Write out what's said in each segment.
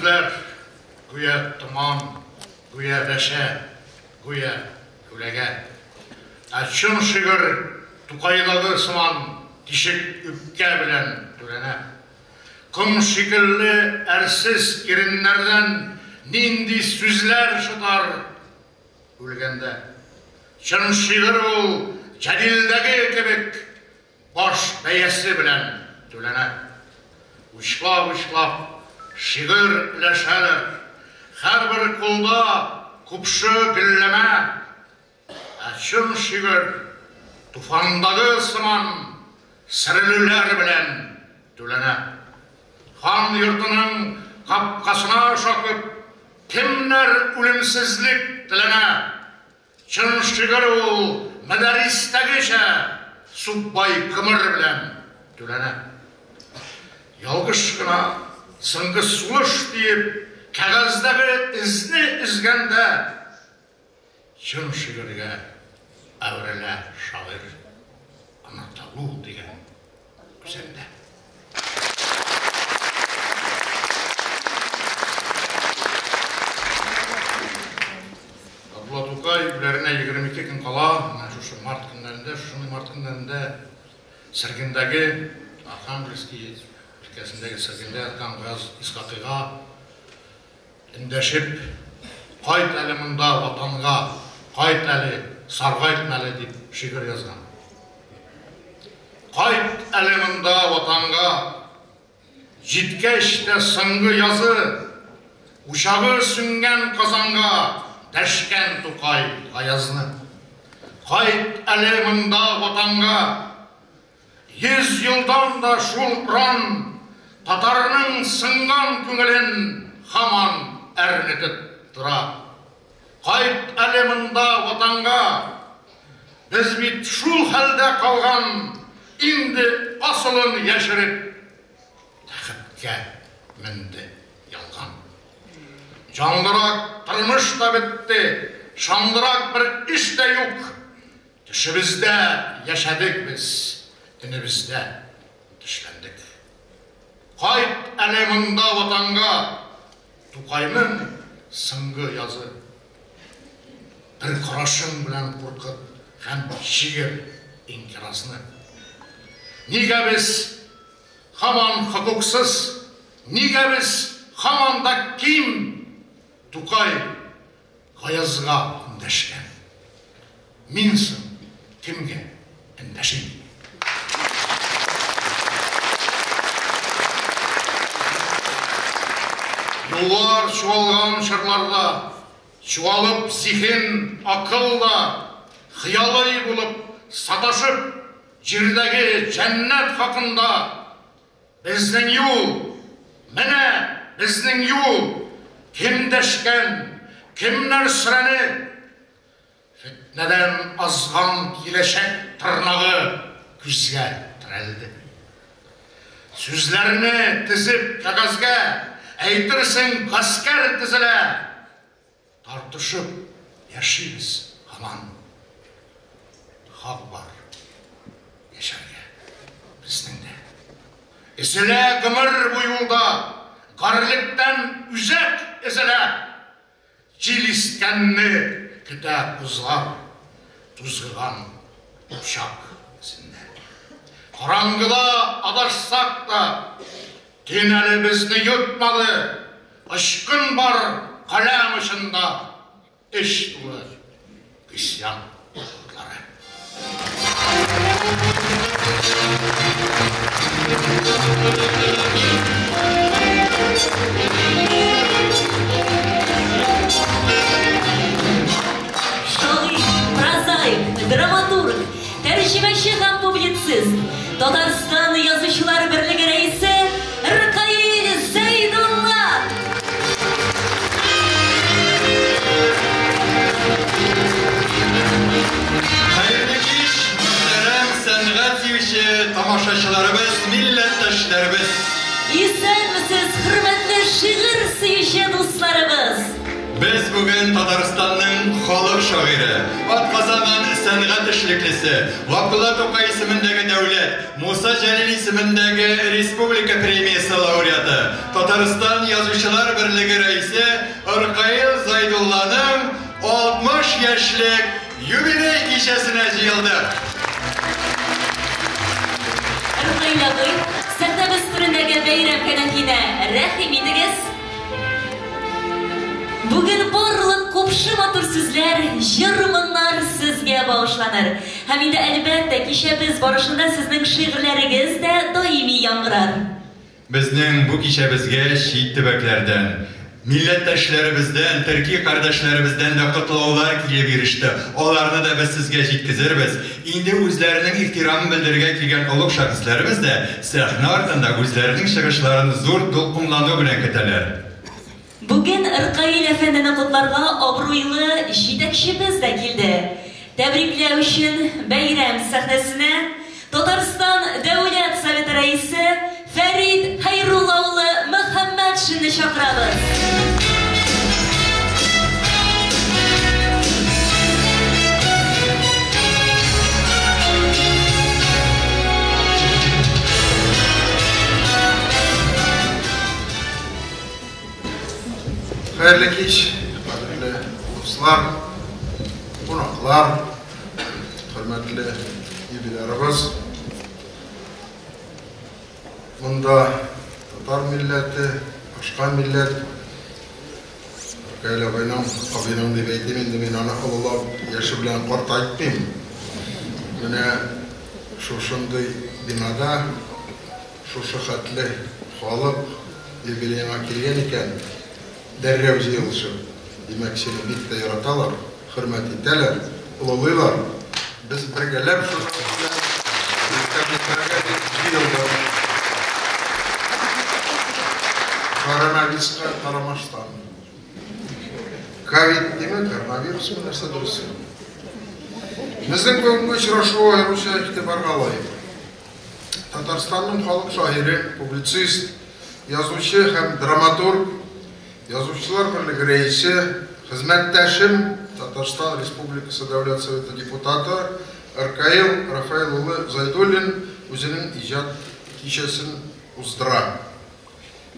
сүзләр, гүя томан, гүя рәшә, гүя күләгә. Ә чын шигырь Тукайдагы сыман тишек үпкә белән түләнә. Ком шикелле әрсез иреннәрдән нинди сүзләр шытар үлгәндә. Чын шигырь ул Җәлилдәге кебек баш бәясе белән түләнә. Учлап-учлап шигырь өләшәләр. Һәрбер кулда купшы гөлләмә. Ә чын шигырь туфандагы сыман сөрелүләр белән түләнә. Хан йортының капкасына шакып, кемнәр үлемсезлек теләнә? Чын шигырь ул мөдәрристәгечә сукбай гомер белән түләнә. Ялгыш кына соңгы сулыш диеп, кәгазьдәге эзне өзгәндә, чын шигырьгә әверелә шагыйрь онытылу дигән үзәндә. Габдулла Тукай үләренә 22 көн кала, менә шушы март көннәрендә, шушындый март көннәрендә Сергендәге, Архангельский өлкәсендәге Сергендә яткан Гаяз Исхакыйга эндәшеп, Кайт әле монда, Ватанга, кайт әле, саргайтма әле, дип шигырь язган. Кайт әле монда, Ватанга, җиткәч тә соңгы язы, учагы сүнгән Казанга дәшкән Тукай Гаязны. Кайт әле монда, Ватанга, 100 елдан да шул оран татарның сынган күңелен һаман әрнетеп тора. Кайт әле монда, Ватанга! Без бит шул хәлдә калган, инде асылын яшереп, тәхеткә менде ялган. Җанлырак тормыш та бетте, шанлырак бер эш тә юк. Төшебездә яшәдек без, өнебездә төшләндек. Кайт әле монда, Ватанга! Тукайның соңгы язы. Бер карашың белән куркыт һәм чигер инкиразны. Нигә без һаман хокуксыз, нигә без һаман да ким? Тукай Гаязга эндәшкән. Мин соң кемгә эндәшим? Юллар чуалган чорларда, чуалып зиһен, акыл да, хыялый булып саташып, җирдәге җәннәт хакында Безнең юл! Менә безнең юл! Кем дәшкән, кемнәр сөрәне? Фетнәдән азган киләчәк тырнагы күзгә терәлде. Сүзләрне тезеп кәгазьгә, әйтерсең, гаскәр тезелә. Тартышып яшибез һаман. Хак бар яшәргә безнең дә. Өзелә гомер бу юлда, гарьлектән үзәк өзелә. Җил искәнне көтә кузлар, тузгыган учак эзендә. Караңгыда адашсак та, төн әле безне йотмады. Очкын бар каләм очында, эч тулы гыйсьян утлары. Шагыйрь, прозаик, драматург, тәрҗемәче һәм публицист, Татарстан Язучылар берлеге рәисе Ркаил Зәйдулла! Хәерле кич, мөхтәрәм сәнгать сөюче тамашачыларыбыз, милләттәшләребез! Исәнмесез, хөрмәтле шигырь сөюче дусларыбыз! Без бүген Татарстанның халык шагыйре, атказанган сәнгать. сәнгать эшлеклесе, Габдулла Тукай исемендәге дәүләт, Муса Җәлил исемендәге республика премиясе лауреаты, Татарстан Язучылар берлеге рәисе Ркаил Зайдулланың 60 яшьлек юбилей кичәсенә җыелдык. Ркаил абый, сәхнәбез түрендәге бәйрәм кәнәфиенә рәхим итегез. Бүген барлык купшы матур сүзләр, җыр-моңнар сезгә багышланыр. Һәм инде, әлбәттә, кичәбез барышында сезнең шигырьләрегез дә даими яңгырар. Безнең бу кичәбезгә чит төбәкләрдән, милләттәшләребездән, төрки кардәшләребездән дә котлаулар килеп иреште. Аларны да без сезгә җиткезербез. Инде үзләренең ихтирамын белдерергә килгән олуг шәхесләребез дә сәхнә артында үзләренең чыгышларын зур дулкынлану белән көтәләр. Бүген Ркаил әфәндене котларга абруйлы җитәкчебез дә килде. Тәбрикләү өчен бәйрәм сәхнәсенә Татарстан Дәүләт Советы Рәисе Фәрит Хәйрулла улы Мөхәммәтшинны чакырабыз. Хәерле кич, кадерле дуслар, кунаклар, хөрмәтле юбилярыбыз. Монда татар милләте, башка милләт. Ркаил абыйның, абыйның дип әйтим инде, мин аны олылап, яше белән картайтмыйм. Менә шушындый бинада Шушы хәтле халык юбилееңа килгән икән, дәррәү җыелышып, димәк, сине бик тә яраталар, хөрмәт итәләр, олылыйлар. Без бергәләп шушы белән тәбрикләргә дип җыелдык. Коронависка карамастан. Ковид димә, коронавирусмы, нәрсә дөресе? Безнең бүгенге очрашу аеруча игътибарга лаек. Татарстанның халык шагыйре, публицист, язучы һәм драматург, Язучылар берлеге рәисе, хезмәттәшем, Татарстан Республикасы Дәүләт Советы депутаты Ркаил Рафаил улы Зайдуллин үзенең иҗат кичәсен уздыра.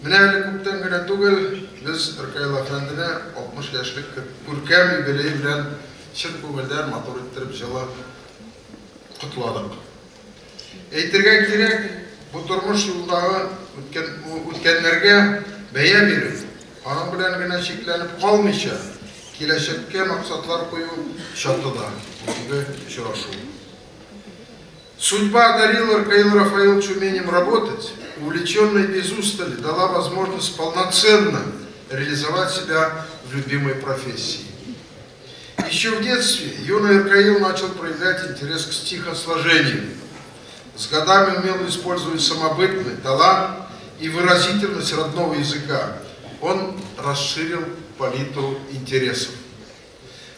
Менә әле күптән генә түгел без Ркаил әфәндене 60 яшьлек күркәм юбилее белән чын күңелдән матур иттереп җылы котладык. Әйтергә кирәк, бу тормыш юлдагы үткән, үткәннәргә бәя бирү, аның белән генә чикләнеп калмыйча, киләчәккә максатлар кую чаты да бүгенге очрашу. Судьба одарила Ркаил Рафаилович умением работать, увлеченной без устали, дала возможность полноценно реализовать себя в любимой профессии. Еще в детстве юный Ркаил начал проявлять интерес к стихосложению. С годами умел использовать самобытный талант и выразительность родного языка. Он расширил палитру интересов.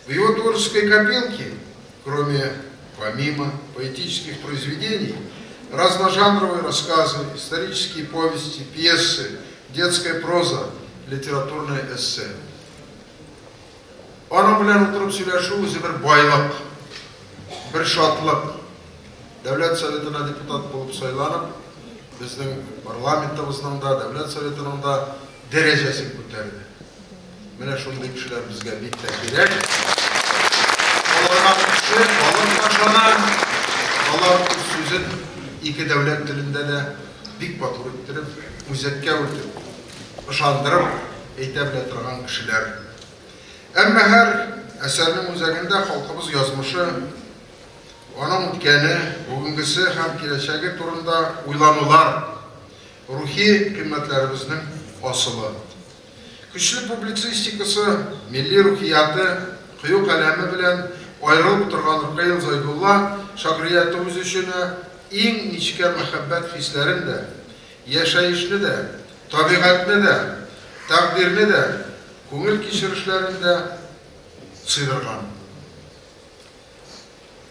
В его творческой копилке, кроме, помимо поэтических произведений, разножанровые рассказы, исторические повести, пьесы, детская проза, литературное эссе. Аның белән утырып сөйләшү үзе бер байлык, бер шатлык. Дәүләт Советына депутат булып сайланып, безнең парламентыбызның да, Дәүләт Советының да дәрәҗәсен күтәрде. Менә шундый кешеләр безгә бик тә кирәк. Аларга кеше, халык та ышана, алар үз сүзен ике дәүләт телендә дә бик матур иттереп, үзәккә үтеп, ышандырып әйтә белә торган кешеләр. Әмма һәр әсәрнең үзәгендә халкыбыз язмышы, аның үткәне, бүгенгесе һәм киләчәге турында уйланулар, рухи кыйммәтләребезнең асылы. Көчле публицистикасы, милли рухияты, кыю каләме белән аерылып торган Ркаил Зайдулла шагыйрьяте үз эченә иң нечкә мәхәббәт хисләрен дә, яшәешне дә, табигатьне дә, тәкъдирне дә, күңел кичерешләрен дә сыйдырган.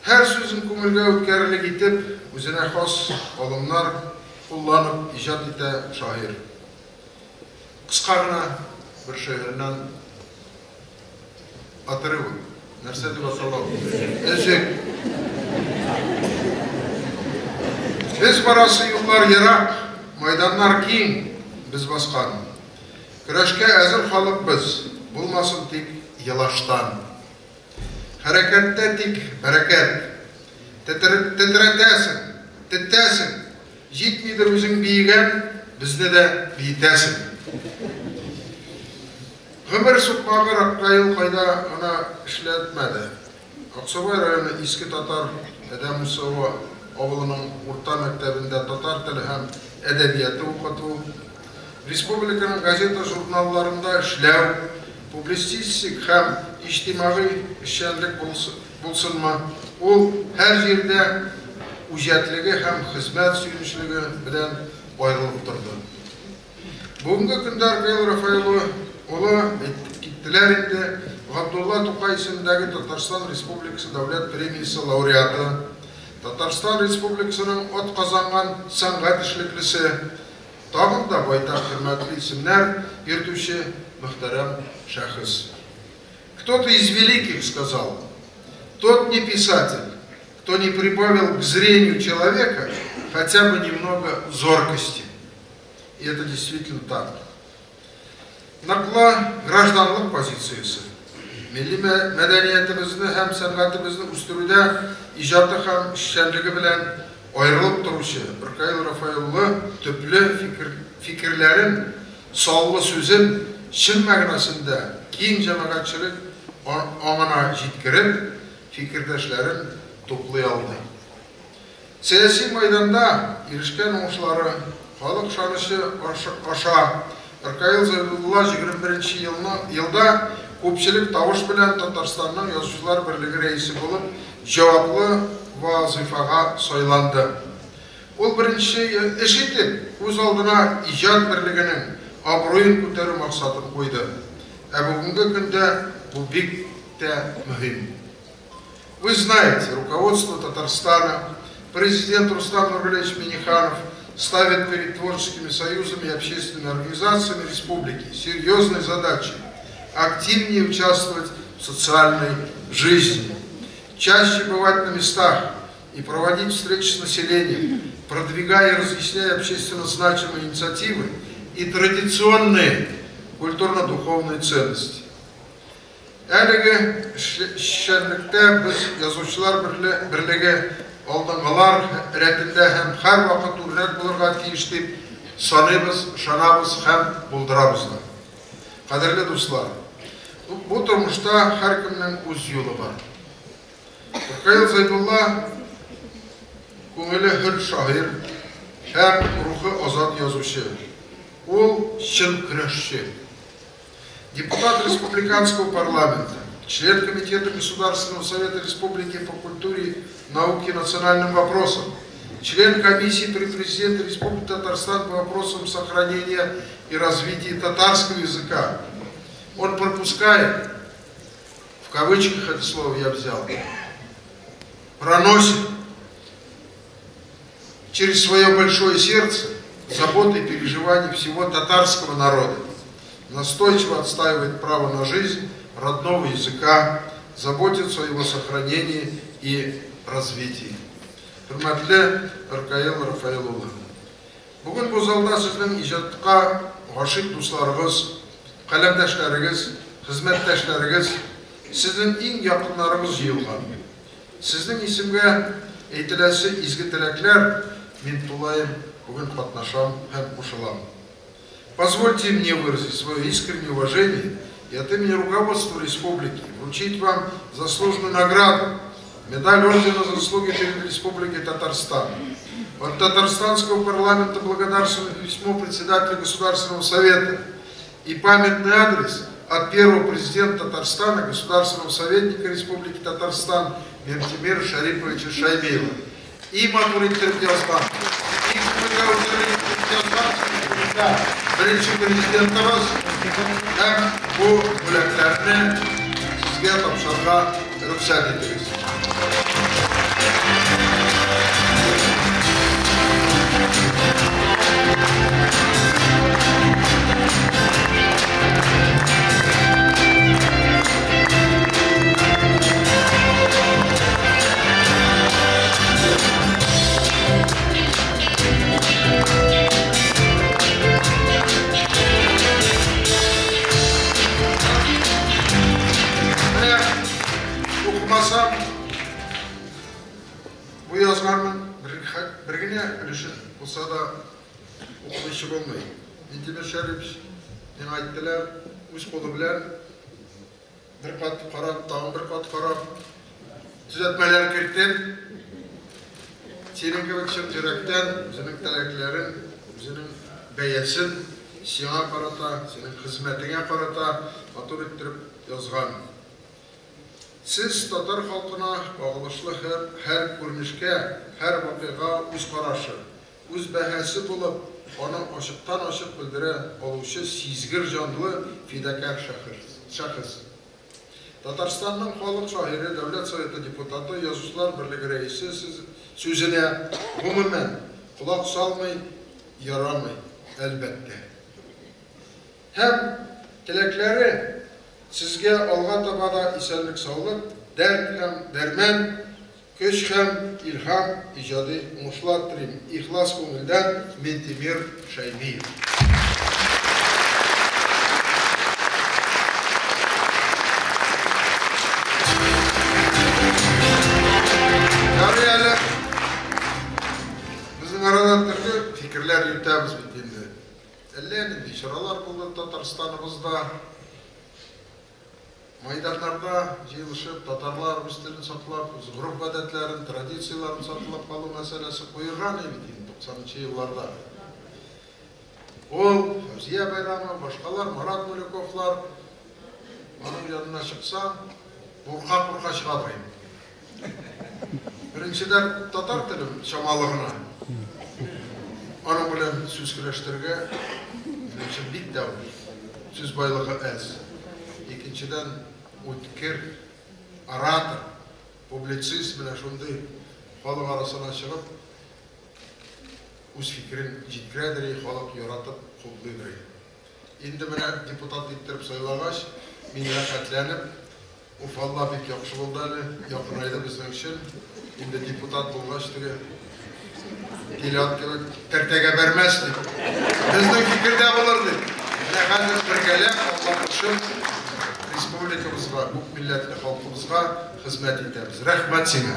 Һәр сүзен күңелгә үткәрерлек итеп, үзенә хас алымнар кулланып иҗат итә шагыйрь. Кыска гына бер шигыреннән отрывок. Нәрсә дип атала ул? Өзек. Без барасы юллар ерак, майданнар киң, без баскан. Көрәшкә әзер халык без, булмасын тик елаштан. Хәрәкәттә тик бәрәкәт. Тетрәтәсең, тетәсең, җитмидер үзең биегән, безне дә биетәсең. Гомер сукмагы Ркаил кайда гына эшләтмәде. Аксубай районы Иске Татар Адәм Мусаова авылының урта мәктәбендә татар теле һәм әдәбияты укыту, республиканың газета-журналларында эшләү, публицистик һәм иҗтимагый эшчәнлек булсынмы, ул һәр җирдә үҗәтлеге һәм хезмәт сөючелеге белән аерылып торды. Бүгенге көндә Ркаил Рафаэл улы әйтеп киттеләр инде, Габдулла Тукай исемендәге Татарстан Республикасы Дәүләт премиясе лауреаты, Татарстан Республикасының атказанган сәнгать эшлеклесе, тагын да байтак хөрмәтле исемнәр йөртүче мөхтәрәм шәхес. Кто-то из великих сказал: тот не писатель, кто не прибавил к зрению человека хотя бы немного зоркости. И это действительно так. Ныклы гражданлык позициясе, милли мәдәниятебезне һәм сәнгатебезне үстерүдә иҗаты һәм эшчәнлеге белән аерылып торучы Ркаил Рафаэл улы төпле фикерләрен, саллы сүзен чын мәгънәсендә киң җәмәгатьчелек аңына җиткереп, фикердәшләрен туплый алды. Сәяси майданда ирешкән уңышлары, халык ышанычы аша Ркаил Зәйдулла 21 елны елда күпчелек тавыш белән Татарстанның Язучылар берлеге рәисе булып җаваплы вазыйфага сайланды. Ул беренче эш итеп үз алдына иҗат берлегенең абруен күтәрү максатын куйды. Ә бүгенге көндә бу бик тә мөһим. Вы знаете, руководство Татарстана, президент Рустам Нургалиевич Минниханов ставит перед творческими союзами и общественными организациями республики серьезные задачи активнее участвовать в социальной жизни, чаще бывать на местах и проводить встречи с населением, продвигая и разъясняя общественно значимые инициативы и традиционные культурно-духовные ценности. Әлеге эшчәнлектә без Язучылар берлеге алдынгылар рәтендә һәм һәрвакыт үрнәк булырга тиеш дип саныйбыз, ышанабыз һәм булдырабыз да. Кадерле дуслар, бу тормышта һәркемнең үз юлы бар. Ркаил Зәйдулла күңеле хөр шагыйрь һәм рухы азат язучы. Ул чын көрәшче. Депутат Республиканского парламента, член Комитета Государственного Совета Республики по культуре, науке и национальным вопросам, член комиссии при президенте Республики Татарстан по вопросам сохранения и развития татарского языка. Он пропускает, в кавычках это слово я взял, проносит через свое большое сердце заботы и переживания всего татарского народа, настойчиво отстаивает право на жизнь родного языка, заботится о его сохранении и развитии. Хөрмәтле Ркаил Рафаэл улы, бүген бу залда сезнең иҗатка гашыйк дусларыгыз, каләмдәшләрегез, хезмәттәшләрегез, сезнең иң якыннарыгыз җыелган. Сезнең исемгә әйтеләсе изге теләкләр мин тулаем бүген катнашам һәм кушылам. Позвольте мне выразить свое искреннее уважение и от имени руководства республики вручить вам заслуженную награду, медаль ордена за заслуги перед Республикой Татарстан. От татарстанского парламента благодарственное письмо председателя Государственного совета и памятный адрес от первого президента Татарстана, государственного советника Республики Татарстан Минтимера Шариповича Шаймиева. И матур иттереп язган, и язган беренче президентыбыз һәм бу бүләкләрне сезгә тапшырырга рөхсәт итегез. генә өлешен булса да укымыйча булмый. Минтимер Шәрипович миңа әйттеләр, үз кулы белән бер кат карап, тагын бер кат карап, төзәтмәләр кертеп, синең кебек чын йөрәктән үзенең теләкләрен, үзенең бәясен сиңа карата, синең хезмәтеңә карата матур иттереп язган. Сез татар халкына кагылышлы һәр күренешкә, һәр вакыйга үз карашы, үз бәһасе булып, аны ачыктан-ачык белдерә алучы сизгер җанлы фидакяр шәхес. Татарстанның халык шагыйре, Дәүләт Советы депутаты, Язучылар берлеге рәисе сүзенә гомумән колак салмый ярамый, әлбәттә. Һәм теләкләре сезгә алга таба да исәнлек-саулык, дәрт һәм дәрмән, көч һәм илһам, иҗади уңышлар телим. Ихлас күңелдән Минтимер Шәймиев. Ярый әле безнең арада төрле фикерләр йөртәбез бит инде. Әллә нинди чаралар булды Татарстаныбызда. Майданнарда җыелышып, татарлар үз телен саклап, үз гореф-гадәтләрен, традицияләрен саклап калу мәсьәләсе куерган иде бит инде 90 елларда. Ул, Фәүзия Байрамова, башкалар, Марат Мулюковлар аның янына чыксаң, курка-курка чыга торыйм. Беренчедән, татар телем чамалы гына. Аның белән сүз көрәштерергә минем өчен бик тә сүз байлыгы әз. Икенчедән, үткер оратор, публицист менә шундый халык арасына чыгып, үз фикерен җиткерәдер, халык яратып хуплыйдыр. Инде менә депутат иттереп сайлагач, мин рәхәтләнеп, Уфалла бик яхшы булды әле, якынайды безнең өчен. Инде депутат булгач, теге телят кебек тәртәгә бәрмәс дип. Безнең фикердә булыр дип. Менә хәзер бергәләп, Алла кушып, республикабызга, күп милләтле халкыбызга хезмәт итәбез. Рәхмәт сиңа.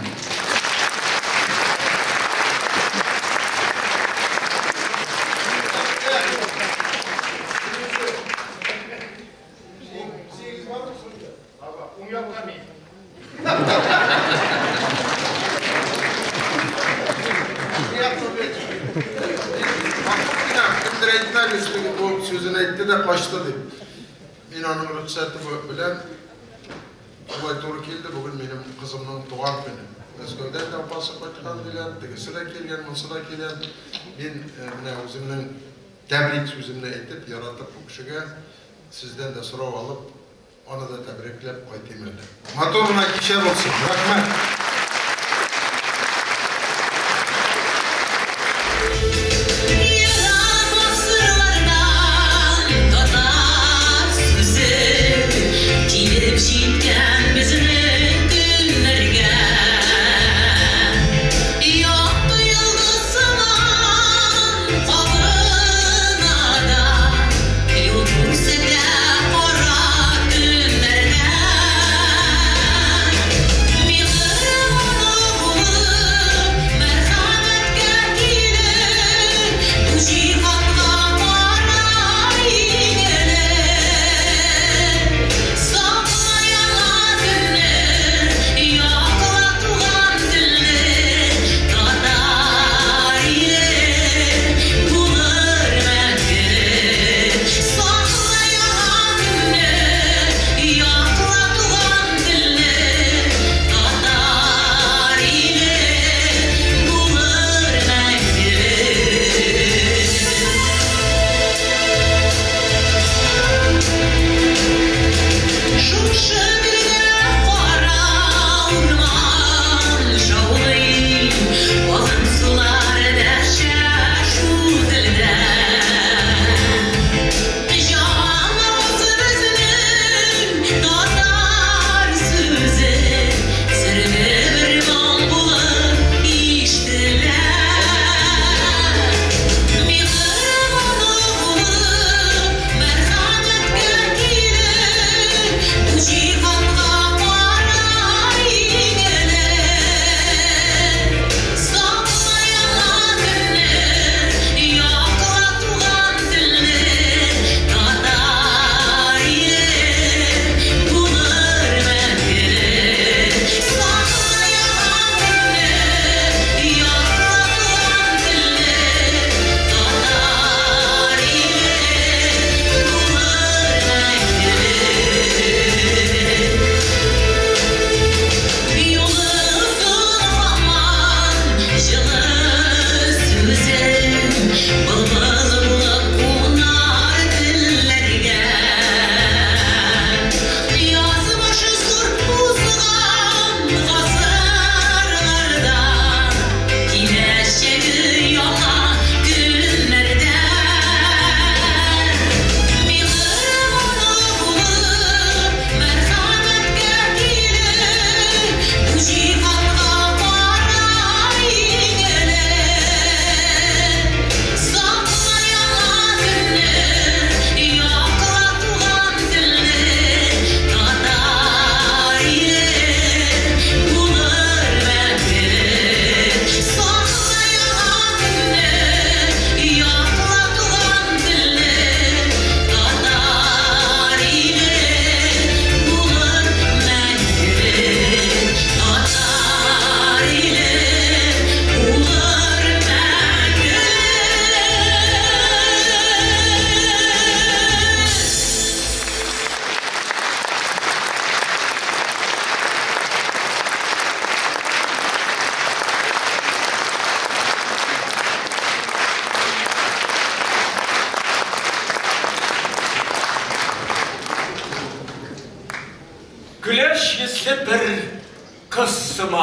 Кемдер әйтмәгез, бу сүзен әйтте дә качты дип. Мин аның рөхсәте белән шулай туры килде. Бүген минем кызымның туган көне. Мәскәүдән дә апасы кайткан диләр, тегесе дә килгән, монысы да килгән. Мин менә үземнең тәбрик сүземне әйтеп, яратып бу кешегә сездән дә сорау алып, аны да тәбрикләп кайтыйм әле. Матур гына кичә булсын. Рәхмәт. Ерак гасырлардан татар сүзе килеп җиткән безнең көннәргә. Якты йолдыз сыман кабына да, юл күрсәтә кара төннәрдә. Миңа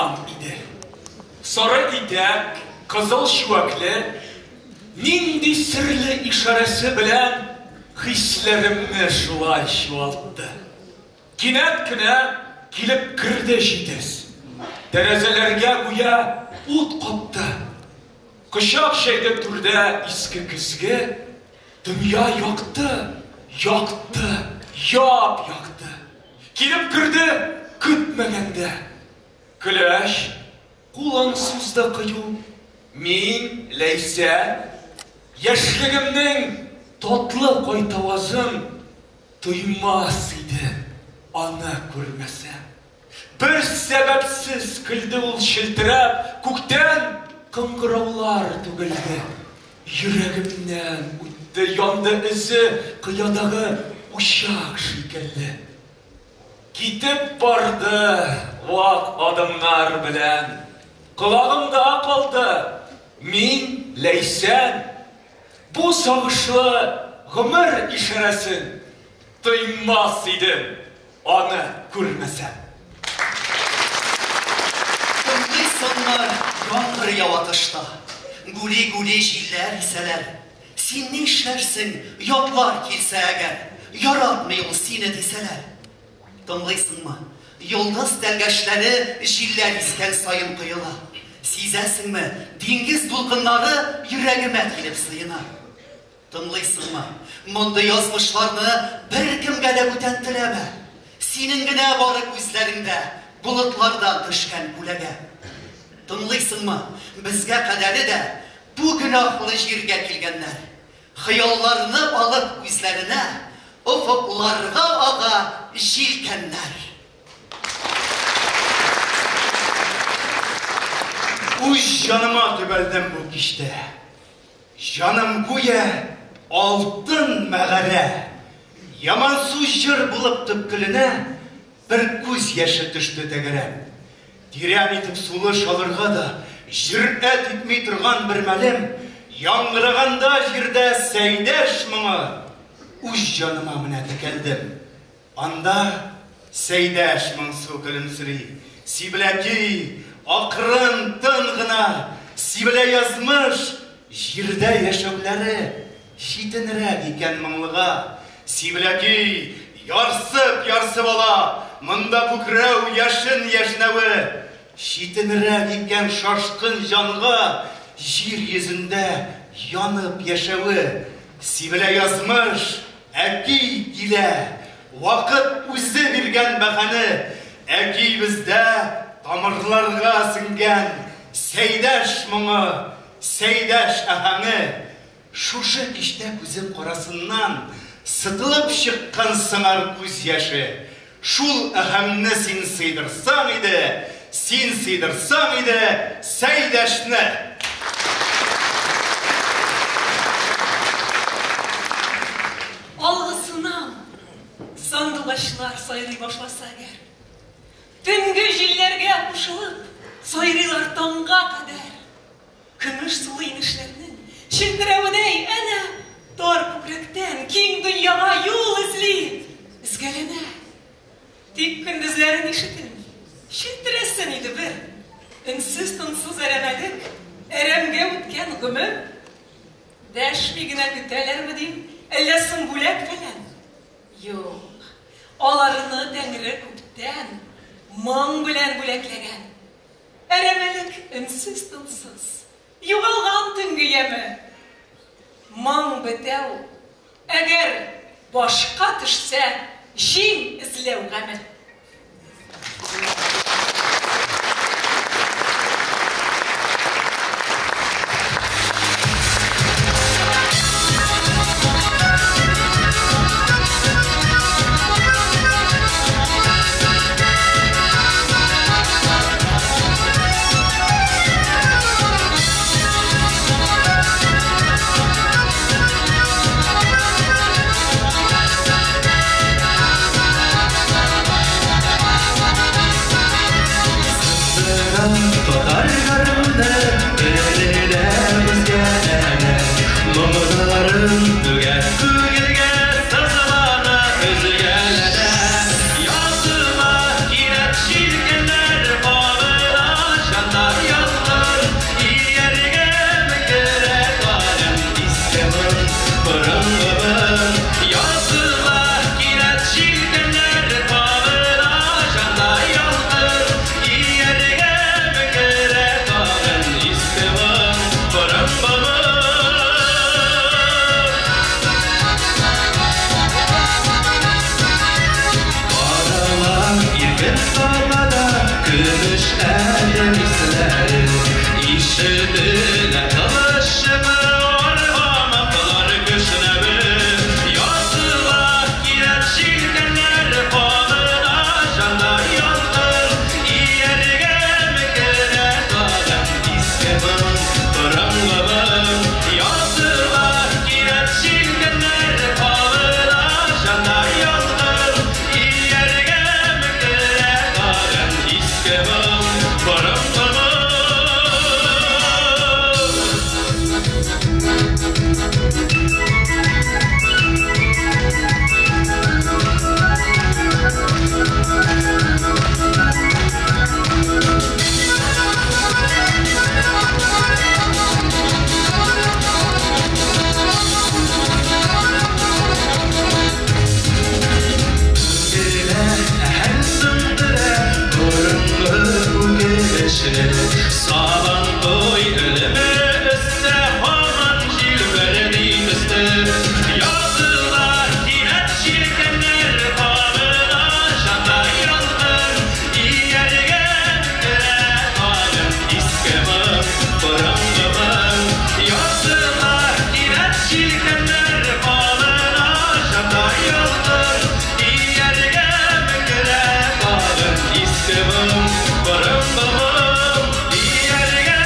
урам иде. Сары итәк, кызыл чүәкле, нинди серле ишарәсе белән хисләремне шулай чуалтты. Кинәт кенә килеп керде җитез. Тәрәзәләргә гүя ут капты. Кочак җәйде түрдә иске көзге, дөнья якты, якты, яп-якты. Килеп керде көтмәгәндә. Көләч, кулын сузды кыю. Мин, Ләйсән, яшьлегемнең татлы кайтавазын тоймас идем, аны күрмәсәм. Бер сәбәпсез көлде ул челтерәп, күктән кыңгыраулар түгелде. Йөрәгемнән үтте, янды эзе кыядагы учак шикелле. Китеп барды вак адымнар белән. Колагымда калды. Мин, Ләйсән, бу сагышлы гомер ишарәсен тоймас идем, аны күрмәсәм. Тыңлыйсыңмы, яңгыр ява тышта. Гүли-гүли җилләр исәләр. Син нишләрсең, ятлар килсә әгәр, яратмый ул сине дисәләр. Тыңлыйсыңмы, йолдыз тәлгәшләре җилләр искән саен коела. Сизәсеңме, диңгез дулкыннары йөрәгемә килеп сыена. Тыңлыйсыңмы, мондый язмышларны беркемгә дә бүтән теләмә. Синең генә бары күзләреңдә болытлардан төшкән күләгә. Тыңлыйсыңмы, безгә кадәре дә бу гөнаһлы җиргә килгәннәр. Хыялларны алып үзләренә, офыкларга ага җилкәннәр. Үз җаныма төбәлдем бу кичтә. Җаным гүя алтын мәгарә. Ямансу җыр булып төпкеленә бер күз яше төште тәгәрәп. Тирән итеп сулыш алырга да җөрьәт итми торган бер мәлем, яңгыраганда җирдә Сәйдәш моңы, үз җаныма менә текәлдем. Анда Сәйдәш моңсу көлемсери, сибелә көй, акрын, тын гына, сибелә язмыш, җирдә яшәүләре читенрәк икән моңлыга. Сибелә көй, ярсып-ярсып ала, монда күкрәү, яшен яшьнәве, читенрәк икән шашкын җанга җир йөзендә янып яшәве. Сибелә язмыш, әки килә, вакыт үзе биргән бәһане, әки бездә тамырларга сеңгән Сәйдәш моңы, Сәйдәш аһәңе. Шушы кичтә күзем карасыннан сытылып чыккан сыңар күз яше. Шул аһәңне син сыйдырсаң иде, син сыйдырсаң иде Сәйдәшне. Алгысынам, сандугачлар сайрый башласа әгәр. Төнге җилләргә кушылып, сайрыйлар таңга кадәр. Көмеш сулы инешләрнең челтерәведәй әнә тар күкрәктән киң дөньяга юл эзли, өзгәләнә. Тик көндезләрен ишетелми, челтерәсен иде бер. Өнсез-тынсыз әрәмәлек, әрәмгә үткән гомер. Дәшми генә көтәләрме дим, әллә соң бүләк фәлән? Юк, аларны Тәңре күптән моң белән бүләкләгән. Әрәмәлек өнсез-тынсыз, югалган төнге яме. Моң бетә ул, әгәр башка төшсә җим эзләү гаме. Татар гармуны телеләребезгә әнә, моңнарын түгә күңелгә сызлана, өзгәләнә. Языма кинәт җилкәннәр кабына. Ишетелә тылышымы аргамаклар кешнәве. Языла кинәт җилкәннәр кабына җанда ялкын. Ияргә керә тагын иске моң, борынгы моң. Языла кинәт җилкәннәр кабына җанда ялкын. Ияргә керә тагын иске моң, борынгы моң. Түгелә һәм сындыра борынгы үкенечне. Сабан туй үлеме өстә һаман җилберди төсле. Языла кинәт җилкәннәр кабына җанда ялкын. Ияргә керә тагын иске моң, борынгы моң. Языла кинәт җилкәннәр кабына җанда ялкын. Ияргә керә тагын иске моң, борынгы моң. Ияргә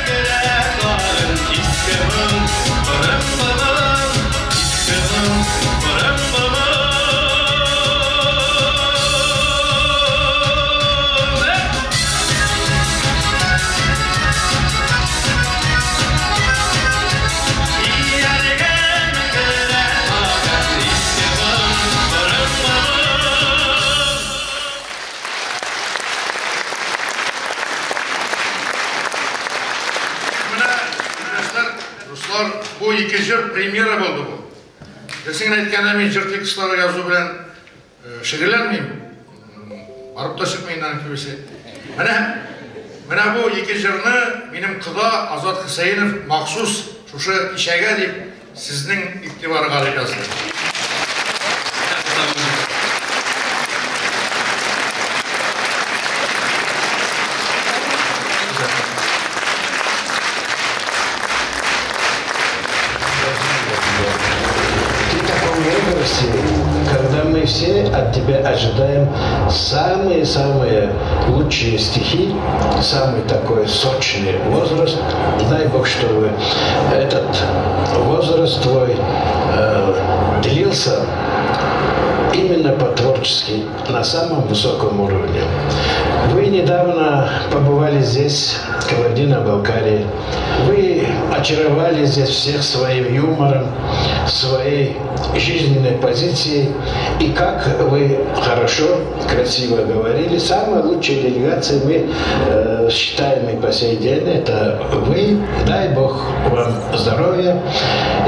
керә тагын иске моң, борынгы моң. Иске моң, борынгы моң. Ияргә керә тагын иске моң, борынгы моң. Менә, иптәшләр, дуслар, бу ике җыр премьера булды бу. Дөресен әйткәндә, мин җыр текстлары язу белән шөгыльләнмим. Барып та чыкмый инде аның күбесе. Менә бу ике җырны минем кода Азат Хөсәенов махсус шушы кичәгә дип сезнең игътибарга дип язды. Ты в таком возрасте, когда мы все от тебя ожидаем самые-самые лучшие стихи, самый такой сочный возраст. Дай Бог, чтобы этот возраст твой длился именно по-творчески на самом высоком уровне. Вы недавно побывали здесь, в Кабардино-Балкарии. Вы очаровали здесь всех своим юмором, своей жизненной позицией. И как вы хорошо, красиво говорили, самая лучшая делегация мы считаем и по сей день, это вы. Дай Бог вам здоровья.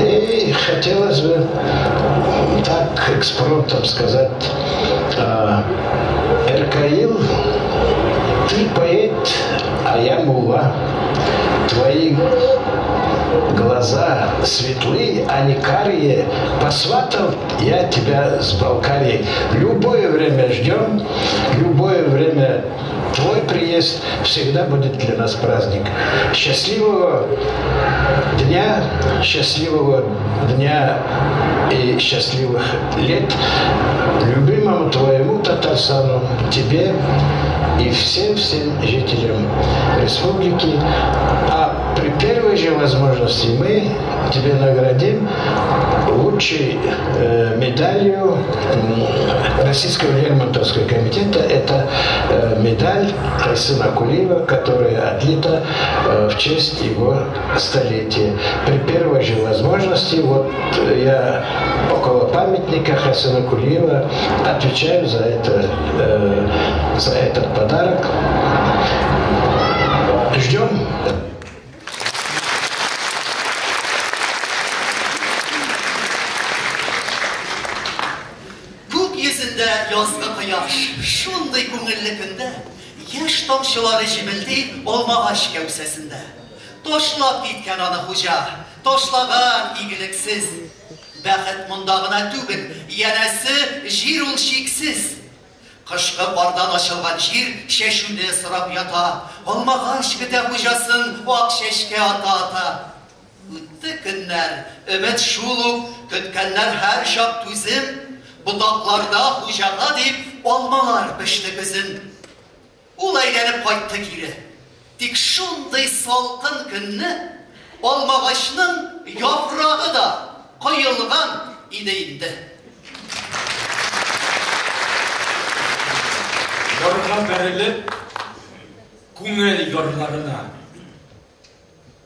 И хотелось бы так экспромтом сказать, Эркаил, ты поэт, а я мулла. Твои глаза светлы, а не карие. Посватал я тебя с Балкарии. Любое время ждем, любое время твой приезд всегда будет для нас праздник. Счастливого дня и счастливых лет любимому твоему Татарстану, тебе и всем-всем жителям республики. А при первой же возможности мы тебе наградим лучшей медалью Российского Лермонтовского комитета. Это медаль Кайсына Кулиева, которая отлита в честь его столетия. При первой же возможности, вот я около памятника Хасана Кулиева отвечаю за это, за этот подарок. Ждем. Күк йөзендә язгы кояш, шундый күңелле көндә, яшь тамчылары җемелди алмагач кәүсәсендә. Ташлап киткән аны хуҗа, ташлаган игелексез. Бәхет монда гына түгел, янәсе җир ул чиксез. Кышкы кардан ачылган җир чәчүне сорап ята. Алмагач көтә хуҗасын ак чәчкә ата-ата. Үтте көннәр, өмет шул ук, көткәннәр һәрчак түзем. Ботакларда хуҗага дип алмалар пеште көзен. Ул әйләнеп кайтты кире. Тик шундый салкын көнне алмагачның яфрагы да коелган иде инде. Ярга бәрелеп, күңел ярларына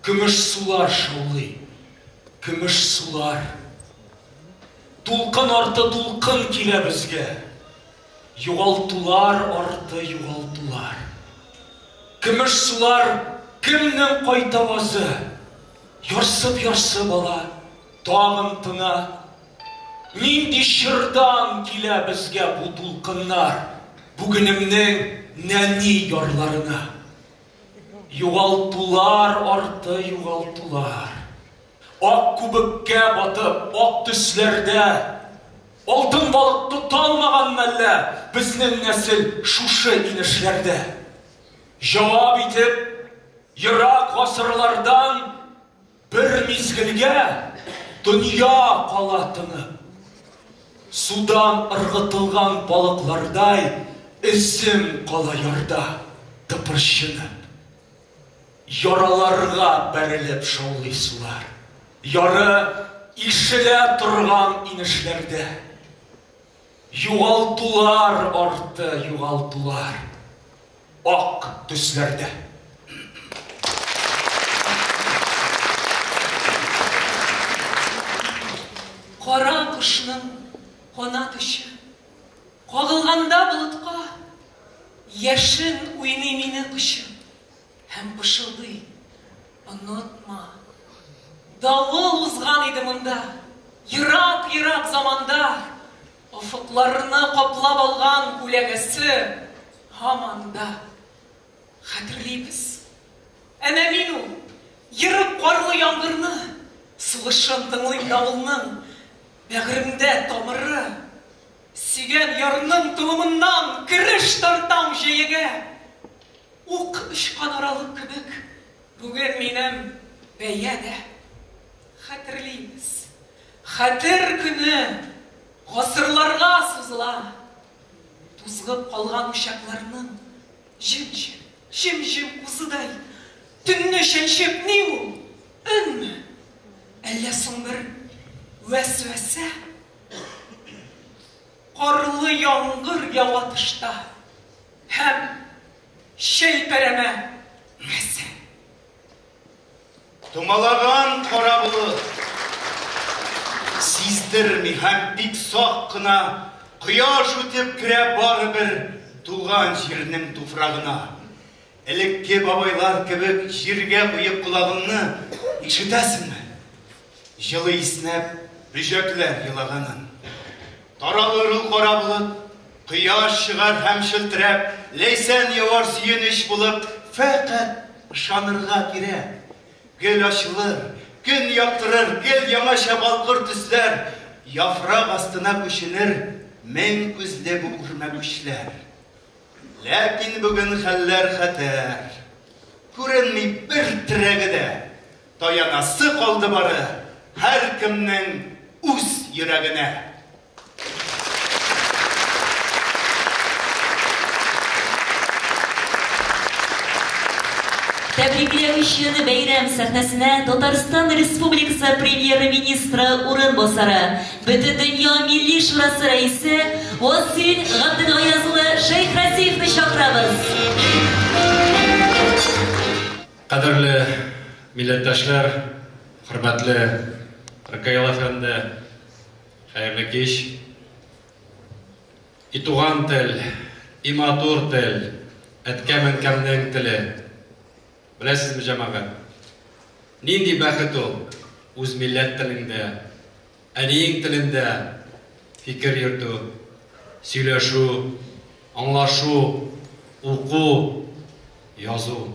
Көмеш сулар шаулый, көмеш сулар. Дулкын арты дулкын килә безгә. Югалтулар арты югалтулар. Көмеш сулар кемнең кайтавазы? Ярсып-ярсып ала, тагын тына. Нинди чордан килә безгә бу дулкыннар, Бүгенемнең нәни ярларына? Югалтулар арты югалтулар. Ак күбеккә батып, ак төсләрдә Алтын балык тоталмаган мәллә Безнең нәсел шушы инешләрдә? Җавап итеп, ерак гасырлардан Бер мизгелгә дөнья кала тынып. Судан ыргытылган балыклардай Эзем кала ярда тыпырчынып. Яраларга бәрелеп шаулый сулар. Яры ишелә торган инешләрдә. Югалтулар арты югалтулар. Ак төсләрдә. Кара кошның канат очы Кагылганда болытка, Яшен уйный мине кочып Һәм пышылдый, Онытма, Давыл узган иде монда, Ерак-ерак заманда, Офыкларны каплап алган Күләгәсе һаман да. Хәтерлибез. Әнә мин ул, ерып карлы яңгырны, Сулышын тыңлыйм давылның, Бәгыремдә тамыры. Сөйгән ярның толымыннан Кереш тартам җәягә. Ук очкан аралык кебек, Бүген минем бәя дә. Хәтерлибез. Хәтер көне гасырларга сузыла. Тузгып калган учакларның җем-җем, җем-җем кузыдай төнне чәнчеп ни ул, өнме? Әллә соң бер вәсвәсә? Карлы яңгыр ява тышта һәм чәйпәрәмә мәсә. Томалаган кара болыт Сиздерми һәм бик сак кына Кояш үтеп керә барыбер Туган җирнең туфрагына. Элекке бабайлар кебек җиргә куеп колагыңны, Ишетәсеңме? Җылы иснәп, бөҗәкләр елаганын. Таралыр ул кара болыт, кояш чыгар һәм челтерәп, Ләйсән явар сөенеч булып, Фәкать ышанырга кирәк. Гөл ачылыр, көн яктырыр, гел яңача балкыр төсләр, Яфрак астына күченер мең күзле бу үрмәкүчләр. Ләкин бүген хәлләр хәтәр. Күренми бер терәге дә. Таянасы калды бары һәркемнең үз йөрәгенә. Тәбрикләү өчен бәйрәм сәхнәсенә Татарстан Республикасы Премьер-министры урынбасары, Бөтендөнья Милли Шурасы рәисе Васил Габделгаяз улы Шәйхразиевны чакырабыз. Кадерле милләттәшләр, хөрмәтле Ркаил әфәнде, хәерле кич. И туган тел, и матур тел, әткәм-әнкәмнең теле. Беләсезме, җәмәгать, нинди бәхет ул, үз милләт телеңдә, әниең телендә фикер йөртү, сөйләшү, аңлашу, уку, язу.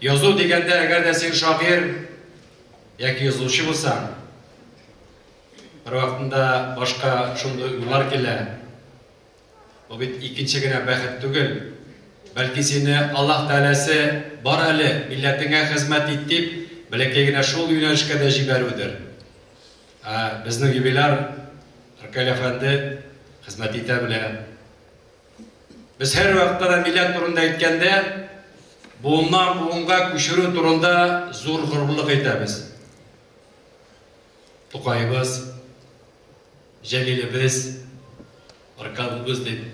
Язу дигәндә, әгәр дә син шагыйрь яки язучы булсаң, бервакытында башка шундый уйлар килә. Бу бит икенче генә бәхет түгел. Бәлки сине Аллаһ Тәгаләсе бар әле, милләтеңә хезмәт ит дип, бәләкәй генә шул юнәлешкә дә җибәрүдер. Ә безнең юбиляр Ркаил әфәнде хезмәт итә белә. Без һәрвакытта да милләт турында әйткәндә, буыннан буынга күчерү турында зур горурлык әйтәбез. Тукаебыз, Җәлилебез, Аркадыбыз дип.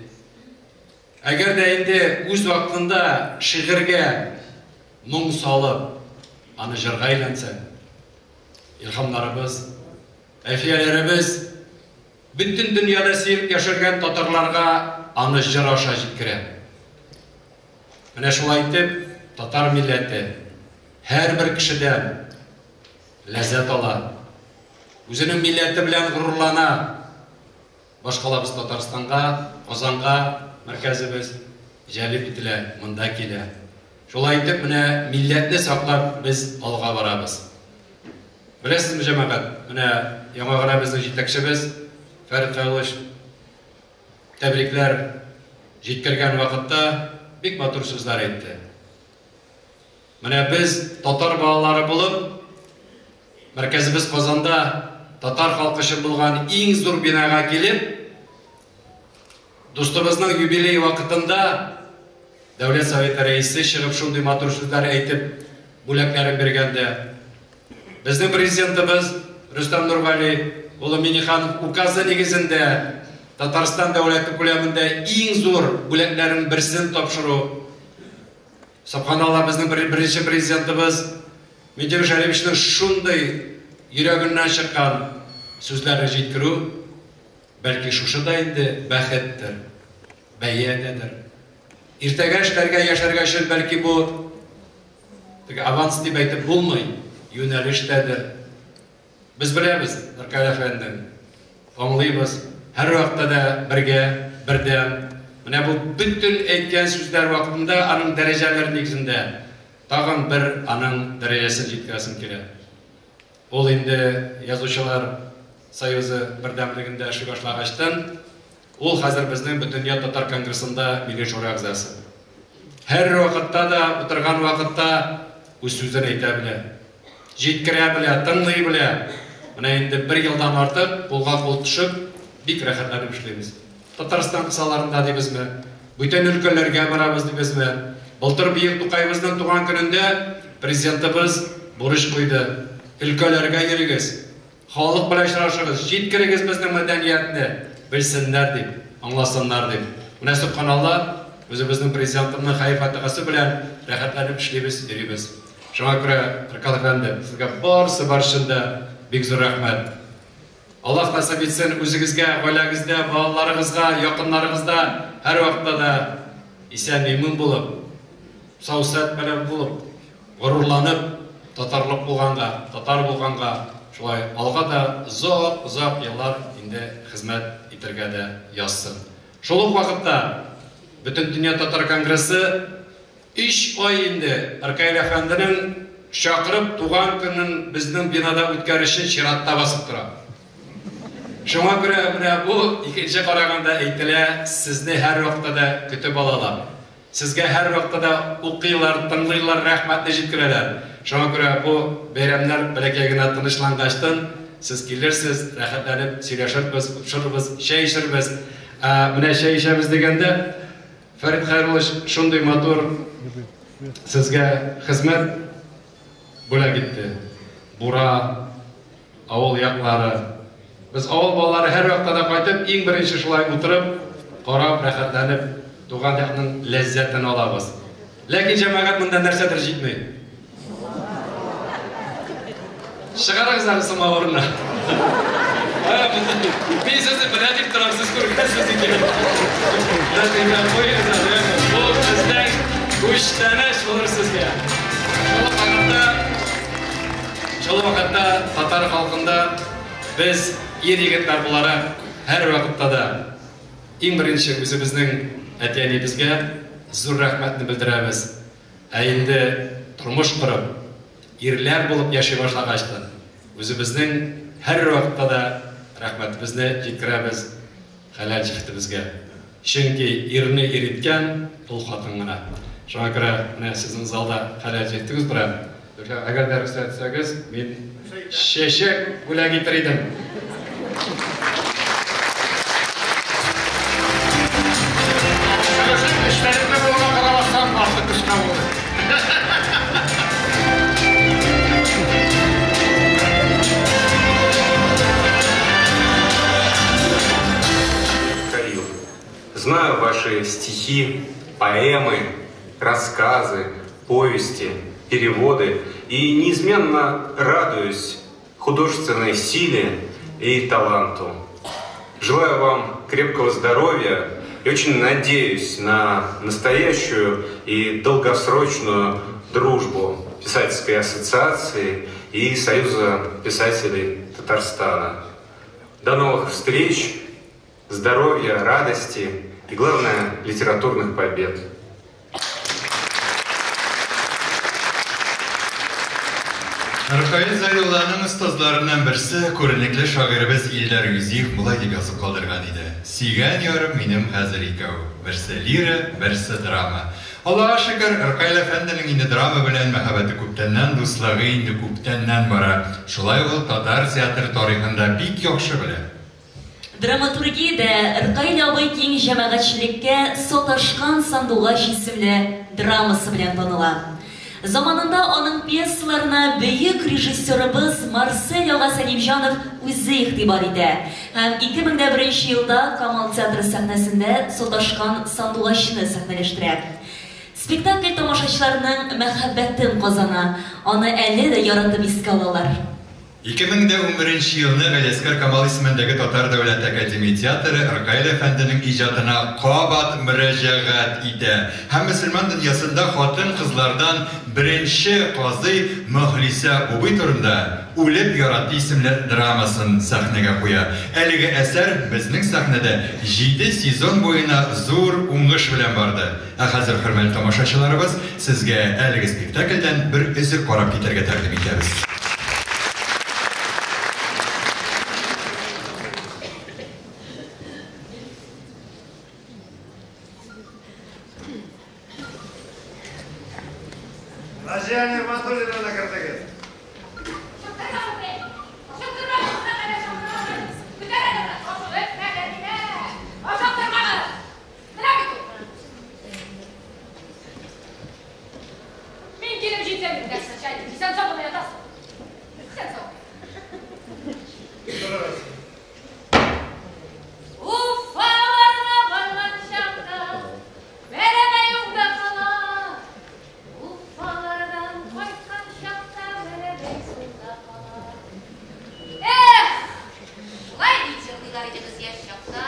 Әгәр дә инде үз вакытында шигырьгә моң салып, аны җырга әйләнсәң, илһамнарыбыз, әлфияләребез бөтен дөньяда сөеп яшәргән татарларга аны җыр аша җиткерә. Менә шулай итеп, татар милләте һәрбер кешедән ләззәт ала. Үзенең милләте белән горурлана. Башкалабыз Татарстанга, Казанга мәркәзебез җәлеп ителә, монда килә. Шулай итеп, менә милләтне саклап без алга барабыз. Беләсезме, җәмәгать, менә яңа гына безнең җитәкчебез Фәрит Хәйруллович тәбрикләр җиткергән вакытта бик матур сүзләр әйтте. Менә без татар балалары булып, мәркәзебез Казанда татар халкы өчен булган иң зур бинага килеп, дустыбызның юбилей вакытында Дәүләт Советы рәисе чыгып шундый матур сүзләр әйтеп, бүләкләрен биргәндә, безнең президентыбыз Рөстәм Нургали улы Минниханов указы нигезендә Татарстан дәүләте күләмендә иң зур бүләкләрнең берсен тапшыру. Сөбханалла, безнең беренче президентыбыз Минтимер Шәриповичның шундый йөрәгеннән чыккан сүзләрне җиткерү, бәлки шушы да инде бәхеттер, бәя дәдер. Иртәгә эшләргә, яшәргә өчен бәлки бу теге аванс дип әйтеп булмый, юнәлеш тәдер. Без беләбез, Ркаил әфәндем, аңлыйбыз, һәрвакытта да бергә, бердәм. Менә бу бөтен әйткән сүзләр вакытында аның дәрәҗәләре нигезендә тагын бер аның дәрәҗәсен җиткерәсем килә. Ул инде Язучылар союзы бердәмлегендә эшли башлагачтын, Ул хәзер безнең Бөтендөнья татар конгрессында Милли шура әгъзасы. Һәрвакытта да, утырган вакытта үз сүзен әйтә белә. Җиткерә белә, тыңлый белә. Менә инде бер елдан артык кулга-кул төшеп, бик рәхәтләнеп эшлибез. Татарстан кысаларында дибезме, бүтән өлкәләргә барабыз дибезме. Былтыр бөек Тукаебызның туган көнендә Президентыбыз бурыч куйды, өлкәләргә йөрегез, Халык белән очрашыгыз, җиткерегез безнең мәдәниятне, белсеннәр дип, аңласыннар дип. Менә сөбханалла, үзебезнең президентымның хәер-фатихасы белән рәхәтләнеп эшлибез, йөрибез. Шуңа күрә, Ркат әфәнде, сезгә барысы бар өчен дә бик зур рәхмәт. Аллаһ насыйп итсен, үзегезгә, гаиләгездә, балаларыгызга, якыннарыгызда һәрвакытта да исән-имин булып, сау-сәт белән булып, Горурланып, татарлык булганга, татар булганга, шулай алга да озак-озак еллар инде хезмәт итәргә дә язсын. Шул ук вакытта Бөтендөнья татар конгрессы өч ай инде Ркаил әфәнденең чакырып туган көнен безнең бинада үткәрер өчен чиратта басып тора. Шуңа күрә менә бу икенче караганда әйтелә, сезне һәрвакытта да көтеп алалар. Сезгә һәрвакытта да укыйлар, тыңлыйлар, рәхмәтне җиткерәләр. Шуңа күрә бу бәйрәмнәр бәләкәй генә тынычлангачтын, сез килерсез, рәхәтләнеп сөйләшербез, утшырбыз, чәй эчербез. Ә менә чәй эчәбез дигәндә, Фәрит Хәйруллович шундый матур сезгә хезмәт бүләк итте. Бура, Авыл яклары. Без авыл балалары һәрвакытта да кайтып, иң беренче шулай утырып, карап, рәхәтләнеп, туган якның ләззәтен алабыз. Ләкин, җәмәгать, монда нәрсәдер җитми. Чыгарыгыз әле самавырны. Мин сезне белә дип торам, сез күргәнсез икән. Ләкин куегыз әле. Бу безнең күчтәнәч булыр сезгә. Шул вакытта Шул вакытта татар халкында без ир-егетләр буларак һәрвакытта да иң беренче үзебезнең әти-әнибезгә зур рәхмәтне белдерәбез. Ә инде тормыш корып, ирләр булып яши башлагач та, үзебезнең һәрвакытта да рәхмәтебезне җиткерәбез хәләл җефетебезгә. Чөнки ирне ир иткән ул хатын гына. Шуңа күрә менә сезнең залда хәләл җефетегез тора. Әгәр дә рөхсәт итсәгез, мин чәчәк бүләк итер идем. Эшләремне булуга карамастан, артык кыска булды. Михаил, знаю ваши стихи, поэмы, рассказы, повести, переводы и неизменно радуюсь художественной силе и таланту. Желаю вам крепкого здоровья и очень надеюсь на настоящую и долгосрочную дружбу Писательской ассоциации и Союза писателей Татарстана. До новых встреч, здоровья, радости и, главное, литературных побед. Ркаил Зәйдулланың остазларыннан берсе, күренекле шагыйребез Илдар Юзиев болай дип язып калдырган иде. Сөйгән ярым минем хәзер икәү. Берсе лира, берсе драма. Аллага шөкер, Ркаил әфәнденең инде драма белән мәхәббәте күптәннән, дуслыгы инде күптәннән бара. Шулай ул татар театр тарихын да бик яхшы белә. Драматургиядә Ркаил абый киң җәмәгатьчелеккә Саташкан сандугач исемле драмасы белән таныла. Заманында аның пьесаларына бөек режиссерыбыз Марсель ага Сәлимҗанов үзе игътибар итә. Һәм 2001 елда Камал театры сәхнәсендә Саташкан сандугачны сәхнәләштерә. Спектакль тамашачыларның мәхәббәтен казана, аны әле дә яратып искә алалар. 2011 елны Галиәсгар Камал исемендәге Татар дәүләт академия театры Ркаил әфәнденең иҗатына кабат мөрәҗәгать итә һәм мөселман дөньясында хатын-кызлардан беренче казый Мөхлисә Бубый турында Үлеп яратты исемле драмасын сәхнәгә куя. Әлеге әсәр безнең сәхнәдә 7 сезон буена зур уңыш белән барды. Ә хәзер, хөрмәтле тамашачыларыбыз, сезгә әлеге спектакльдән бер өзек карап китәргә тәкъдим итәбез. Наҗия Нигъмәтуллинаны кертегез. Мин килеп җитсәм, иптәш начальник, исән-сау гына ятасың. Исән-сау. Торыгыз. Уфаларга барган чакта Бәләбәй уңда кала. Уфалардан кайткан чакта Бәләбәй сулда кала. Эх, шулай дип җырлыйлар иде без яшь чакта.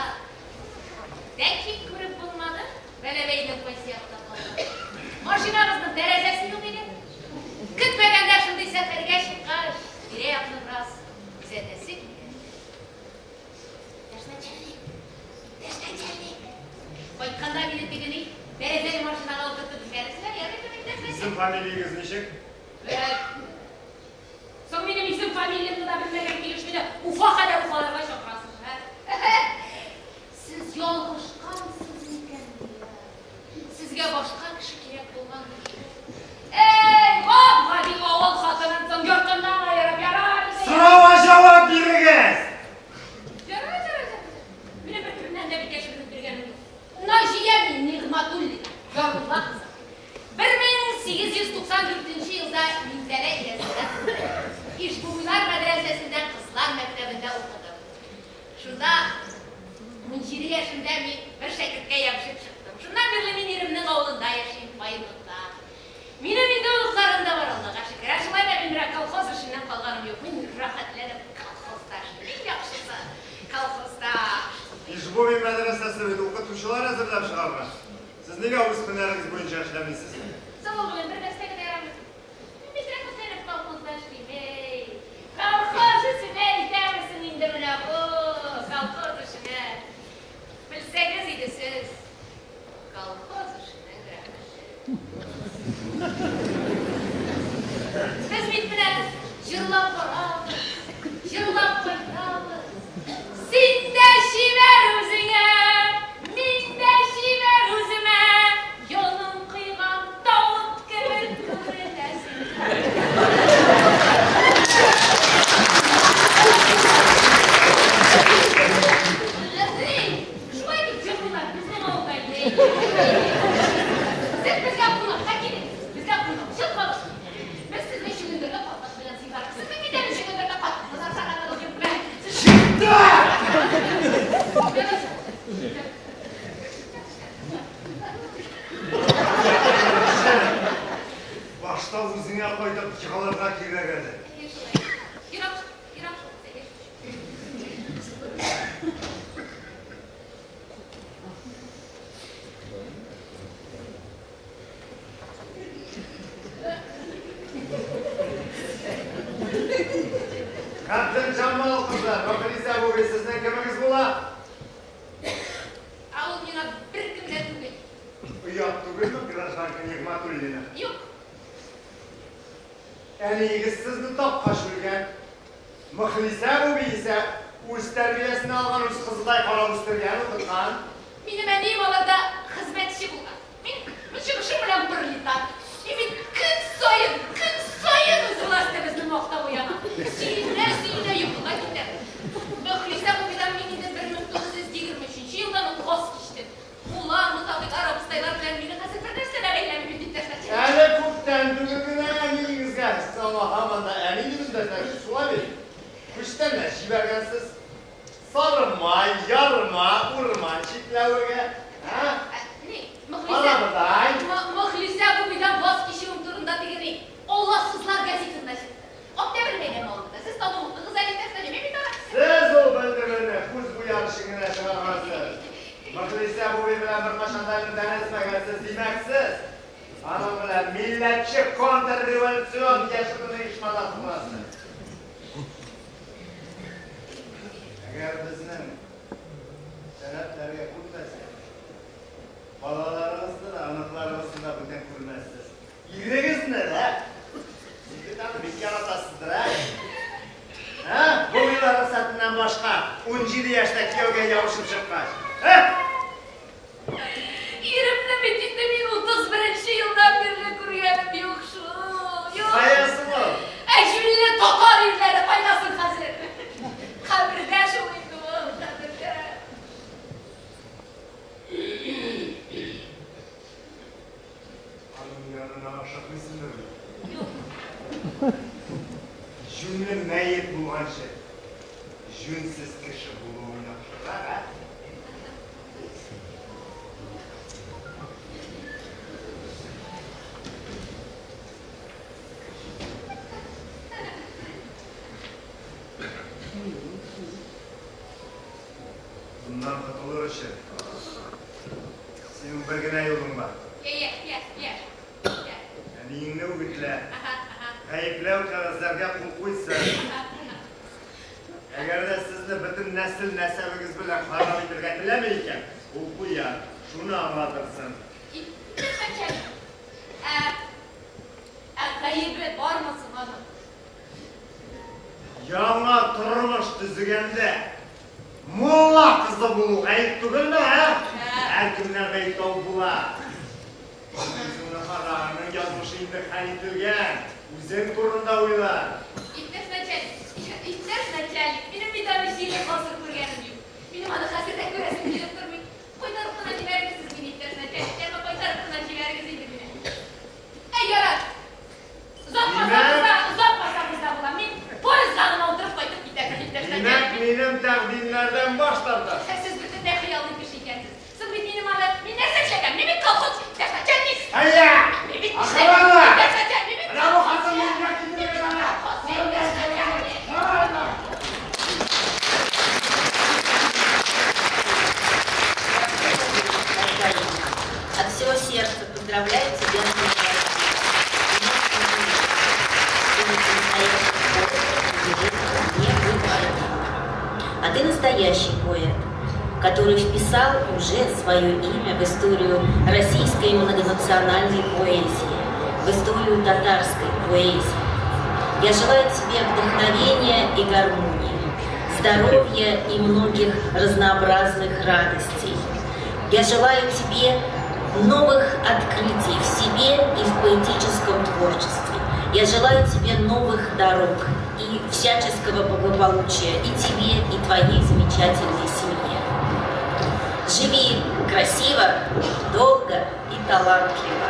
Ләкин күреп булмады, Бәләбәйнең кайсы якта калганын. Машинабызның тәрәзәсе юк иде. Көтмәгәндә шундый сәфәргә чыккач, тирә-якны бераз күзәтәсе килде. Иптәш начальник, иптәш начальник. Кайтканда мине теге ни, тәрәзәле машинага утыртып җибәрерсезләр, ярыймы, иптәш начальник? Исем фамилиягез ничек? Соң минем исем фамилиямне дә белмәгән килеш мине Уфа кадәр Уфаларга чакырасыз, ә? Сез ялгышкансыз микән, Сезгә башка кеше кирәк булган. Эй, гап-гади авыл хатынын соң йортыннан аерып ярар иде. Сорауга җавап бирегез! Ярар, ярар, ярар. Минем беркемнән дә бит яшеренеп йөргәнем юк. Наҗия мин Нигъмәтуллина, Ярулла кызы. 1894 елда Минзәлә Иләсендә тудым. Ишбубыйлар мәдрәсәсендә кызлар мәктәбендә укыдым. Шунда 17 яшемдә мин бер шәкерткә ябышып чыктым. Шуннан бирле мин иремнең авылында яшим, Каенлыкта. Минем инде оныкларым да бар, Аллага шөкер. Ә шулай да мин менә колхоз эшеннән калганым юк. Мин рәхәтләнеп колхозда эшлим. Иң яхшысы колхозда. Ишбуби мәдрәсәсе бит укытучылар әзерләп чыгарган. Сез нигә үз һөнәрегез буенча эшләмисез? Соң ул белән бер нәрсә генә ярамый. Мин бит рәхәтләнеп колхозда эшлим. Эй, колхоз эшенә әйтәмесең инде менә бу, колхоз эшенә. Белсәгез иде сез, колхоз эшенең рәхәте. Без бит менә җырлап барабыз, җырлап кайтабыз. Син дә чибәр үзеңә, мин дә Башта үзеңә кайтып егылырга кирәк әле. Әйе шулай. Ерак шул, ерак шул, әйе. Габделҗамал кызы, Мөхлисә Буби сезнең кемегез була? Ә ул миңа беркем дә түгел. Оят түгелме, гражданка Нигъмәтуллина? Юк. Әниегез сезне тапкач үлгән. Мөхлисә Буби исә үз тәрбиясенә алган, үз кызыдай карап үстергән, укыткан. Минем әнием аларда хезмәтче булган. Мин, мин чыгышым белән пролетар. Мин бит көн саен, көн саен үз властебезне мактап уянам. Сөенә-сөенә йокыга китәм. Мөхлисә Бубидан мин инде 1923 елдан ук ваз кичтем. Мулла, мутабиклар, абыстайлар белән мине хәзер бернәрсә дә бәйләми бит, иптәш начальник. Әле күптән түгел генә әниегезгә, сез аңа һаман да әни дип эндәшәсез, шулай бит? Күчтәнәч җибәргәнсез. Сары май, ярма, урман чикләвеге, ә? Ни, Мөхлисә, Карабодай. Мөхлисә Бубидан ваз кичүем турында теге ни, Алласызлар газетында чыкты. Октябрь бәйрәме алдында. Сез тагын укыгыз әле, иптәш начальник, мин бит аны. Сез ул белдерүне күз буяр өчен генә чыгаргансыз. Мөхлисә Буби белән беркайчан да элемтәне өзмәгәнсез, димәк, сез аның белән милләтче контрреволюцион яшерен оешмада булгансыз. Әгәр безнең таләпләргә күнмәсәк, балаларыгызны да, оныкларыгызны да бүтән күрмәссез. Ирегезне дә! Сез бит аны бик яратасыздыр, ә? Ә? Бубилар рөхсәтеннән башка 17 яшьтә кияүгә ябышып чыккач. Ә? Иремне бит инде мин 31 елдан бирле күргәнем юк шул. Юк. Кая соң ул? Ә җүнле татар ирләре кайда соң хәзер? Кабердә шул инде ул, кабердә. Аның янына ашыкмыйсыңдыр бит? Юк. Җүнле мәет булганчы, җүнсез кеше булуың яхшырак, ә? Bundan котылыр өчен синең бер генә юлың бар. Я, я, я, я. Я. Әниеңне үгетлә. Аһа, аһа. Гаепләү кәгазьләргә кул куйсын. Әгәр дә сезне бөтен нәсел нәсәбегез белән харап итәргә теләми икән, ул куяр, шуны аңлатырсың. Иптәш начальник, ә, ә гаебе бармы соң аның? Яңа тормыш төзегәндә мулла кызы булу гаеп түгелме, ә? Һәркемнән гаеп табып була. Үзеңне кара, аның язмышы инде хәл ителгән. Үзең турында уйла. Иптәш начальник, иптәш начальник, минем бит аны җиде гасыр күргәнем юк. Минем аны хәзер дә күрәсем килеп тормый. Кайтарып кына җибәрегез сез мине, иптәш начальник, яме кайтарып кына җибәрегез инде мине. Әй, ярар. Озатмасагыз да, озатмасагыз да була. Мин поездга гына утырып кайтып китәрмен, иптәш Димәк, начальник. минем тәкъдимнәрдән баш тартасыз. Сез бөтенләй хыялый кеше икәнсез. Соң бит минем аны, мин нәрсә эшләгән? Мин бит колхоз, иптәш начальник. Әйе! Мин бит Охрана! иптәш начальник, мин бит Менә бу хатын мингә китерегез аны! колхоз, иптәш начальник. От всего сердца поздравляю тебя с днем рождения. Не бывает. А ты настоящий поэт, который вписал уже свое имя в историю российской многонациональной поэзии, в историю татарской поэзии. Я желаю тебе вдохновения и гармонии, здоровья и многих разнообразных радостей. Я желаю тебе новых открытий в себе и в поэтическом творчестве. Я желаю тебе новых дорог и всяческого благополучия и тебе, и твоей замечательной семье. Живи красиво, долго и талантливо.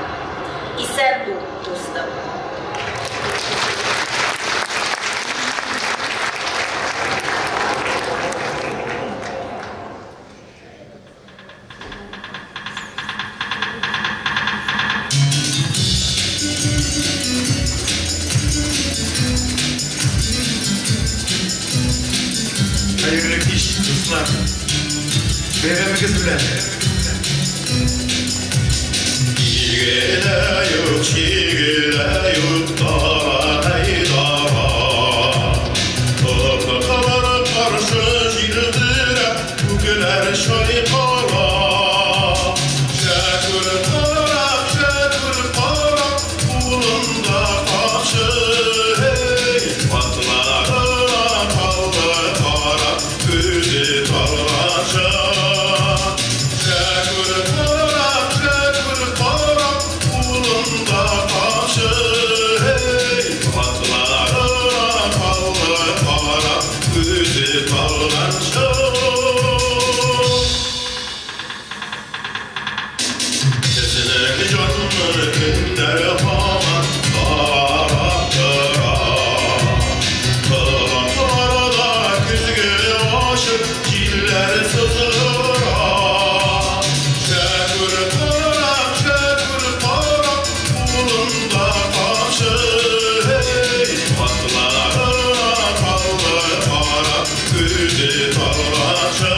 И Исән дустым. дуслар! Бәйрәмегез белән! Чиге дә юк, чиге дә юк, дала әй дала. Офыклар каршы җилдерә, күкләр чайкала. Шәкүр карак, Шәкүр карак, кулында камчы, эй, атларына калды карап, үзе талганчы. Шәкүр карак, Шәкүр карак, кулында камчы, эй, атларына калды карап, үзе талганчы. Безнең җанны көннәр һаман карап тора. Колакларда көзге ачып, җилләр сызгыра. Шәкүр карак, Шәкүр карак, кулында камчы, эй, атларына калды карап, үзе талганчы.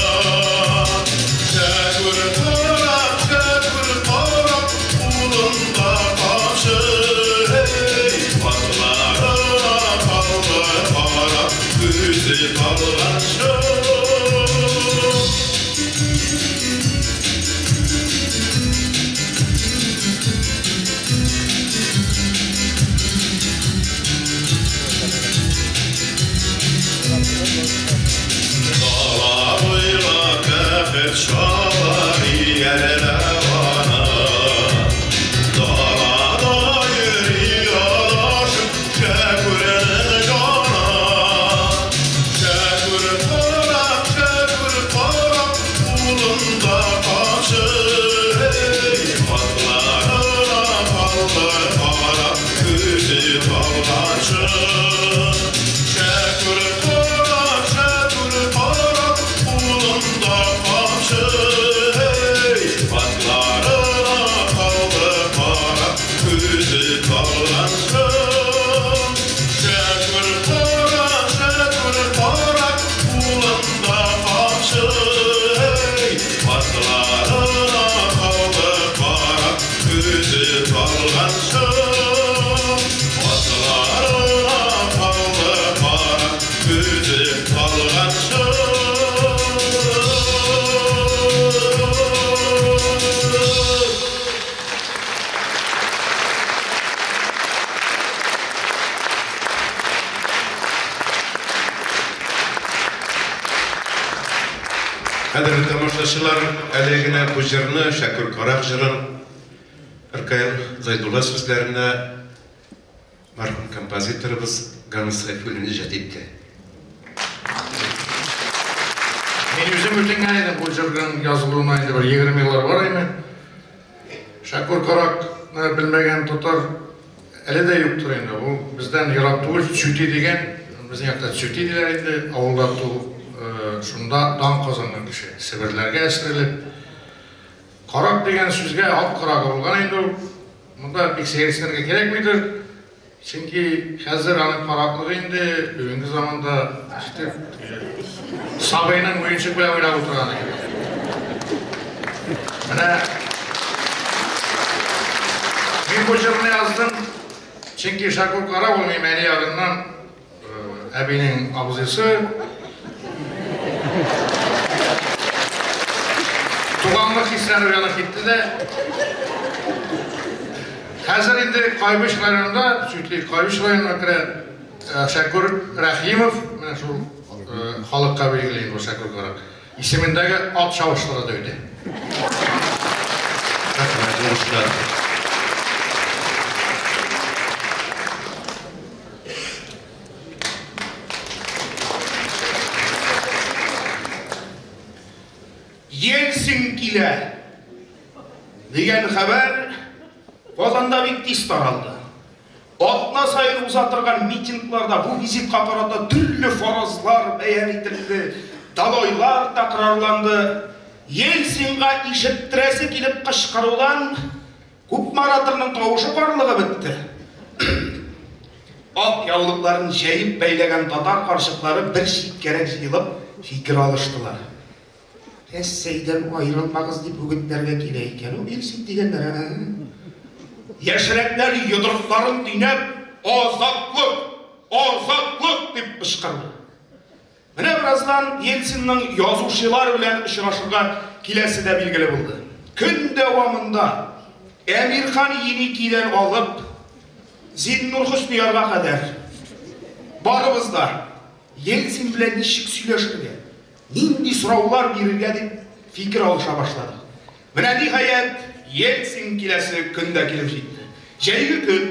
Шәкүр карак, Шәкүр карак, кулында камчы, эй, атларына калды карап, үзе талганчы. Дала буйлап бәхет чаба иярләп аны. Далада йөри адашып Шәкүрнең җаны. Шәкүр карак, Шәкүр карак, кулында камчы, эй, атларына калды карап, үзе талганчы. Шәкүр карак, Шәкүр карак, кулында камчы, эй, атларына калды карап, үзе талганчы. Шәкүр карак, Шәкүр карак, кулында камчы, эй, атларына калды карап, үзе талганчы. Атларына калды карап, үзе талганчы. Кадерле тамашачылар, әле генә бу җырны, Шәкүр Карак җырын Ркаил Зайдулла сүзләренә мәрхүм композиторыбыз Ганс Сәйфуллин иҗат итте. Мин үзем үтенгән идем бу җырның язылуына инде бер 20 еллар бар иде. Шәкүр Каракны белмәгән татар әле дә юктыр инде. Ул бездән ерак түгел, Чүти дигән, безнең якта Чүти диләр инде, авылда туып, шунда дан казанган кеше. Себерләргә әстерелеп. Карак дигән сүзгә ат карагы булган инде ул. Монда бик сәерсенергә кирәкмидер. Чөнки хәзер аның караклыгы инде бүгенге заманда җитеп сабыйның уенчык белән уйнап утырганы кебек. Менә мин бу җырны яздым, чөнки Шәкүр Карак ул минем әни ягыннан әбинең абзыйсы. Туганлык хисләре уянып китте дә. Хәзер инде Кайбыч районында, Чүтли Кайбыч районына керә Шәкүр Рәхимов, менә шул халыкка билгеле инде Шәкүр Карак исемендәге ат чабышлары да үтә. Рәхмәт, уңышлар. Ельцин килә дигән хәбәр Казанда бик тиз таралды. Атна саен уза торган митингларда бу визитка карата төрле фаразлар бәян ителде, далойлар тәкрарланды. Ельцинга ишеттерәсе килеп кычкырудан күпме ораторның тавышы карлыгып бетте. Ак яулыкларын җәеп бәйләгән татар карчыклары бер читкәрәк җыелып фикер алыштылар. Рәсәйдән аерылмагыз дип үгетләргә килә икән ул Ельцин дигәннәр. Яшьрәкләр йодрыкларын төйнәп, Азатлык! Азатлык! дип кычкырды. Менә бераздан Ельцинның язучылар белән очрашырга киләсе дә билгеле булды. Көн дәвамында Әмирхан Еникидән алып Зиннур Хөсниярга кадәр барыбыз да Ельцин белән ничек сөйләшергә, нинди сораулар бирергә дип фикер алыша башладык. Менә ниһаять Ельцин киләсе көн дә килеп җитте. Җәйге көн,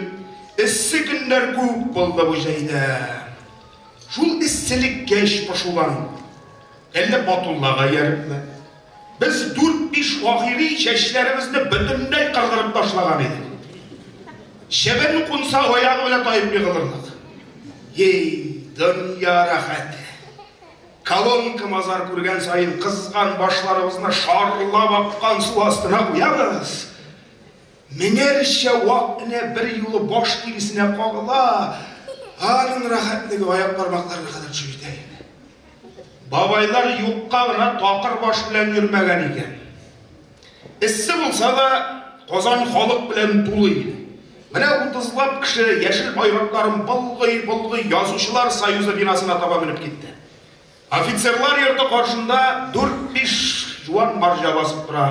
эссе көннәр күп булды бу җәйдә. Шул эсселеккә эч пошудан, әллә Батуллага иярепме, без дүрт-биш ахири чәчләребезне бөтенләй кырдырып ташлаган идек. Чебен кунса аягы белән таеп егылырлык. Ей, дөнья рәхәте! Колонка-мазар күргән саен кызган башларыбызны шарлап аккан су астына куябыз. Меңәрчә вак энә берьюлы баш тиресенә кагыла, аның рәхәтлеге аяк бармакларына кадәр төшеп җитә иде. Бабайлар юкка гына такыр баш белән йөрмәгән икән. Эссе булса да, Казан халык белән тулы иде. Менә утызлап кеше яшел байракларын болгый-болгый Язучылар союзы бинасына таба менеп китте. Офицерлар йорты каршында дүрт-биш юан марҗа басып тора.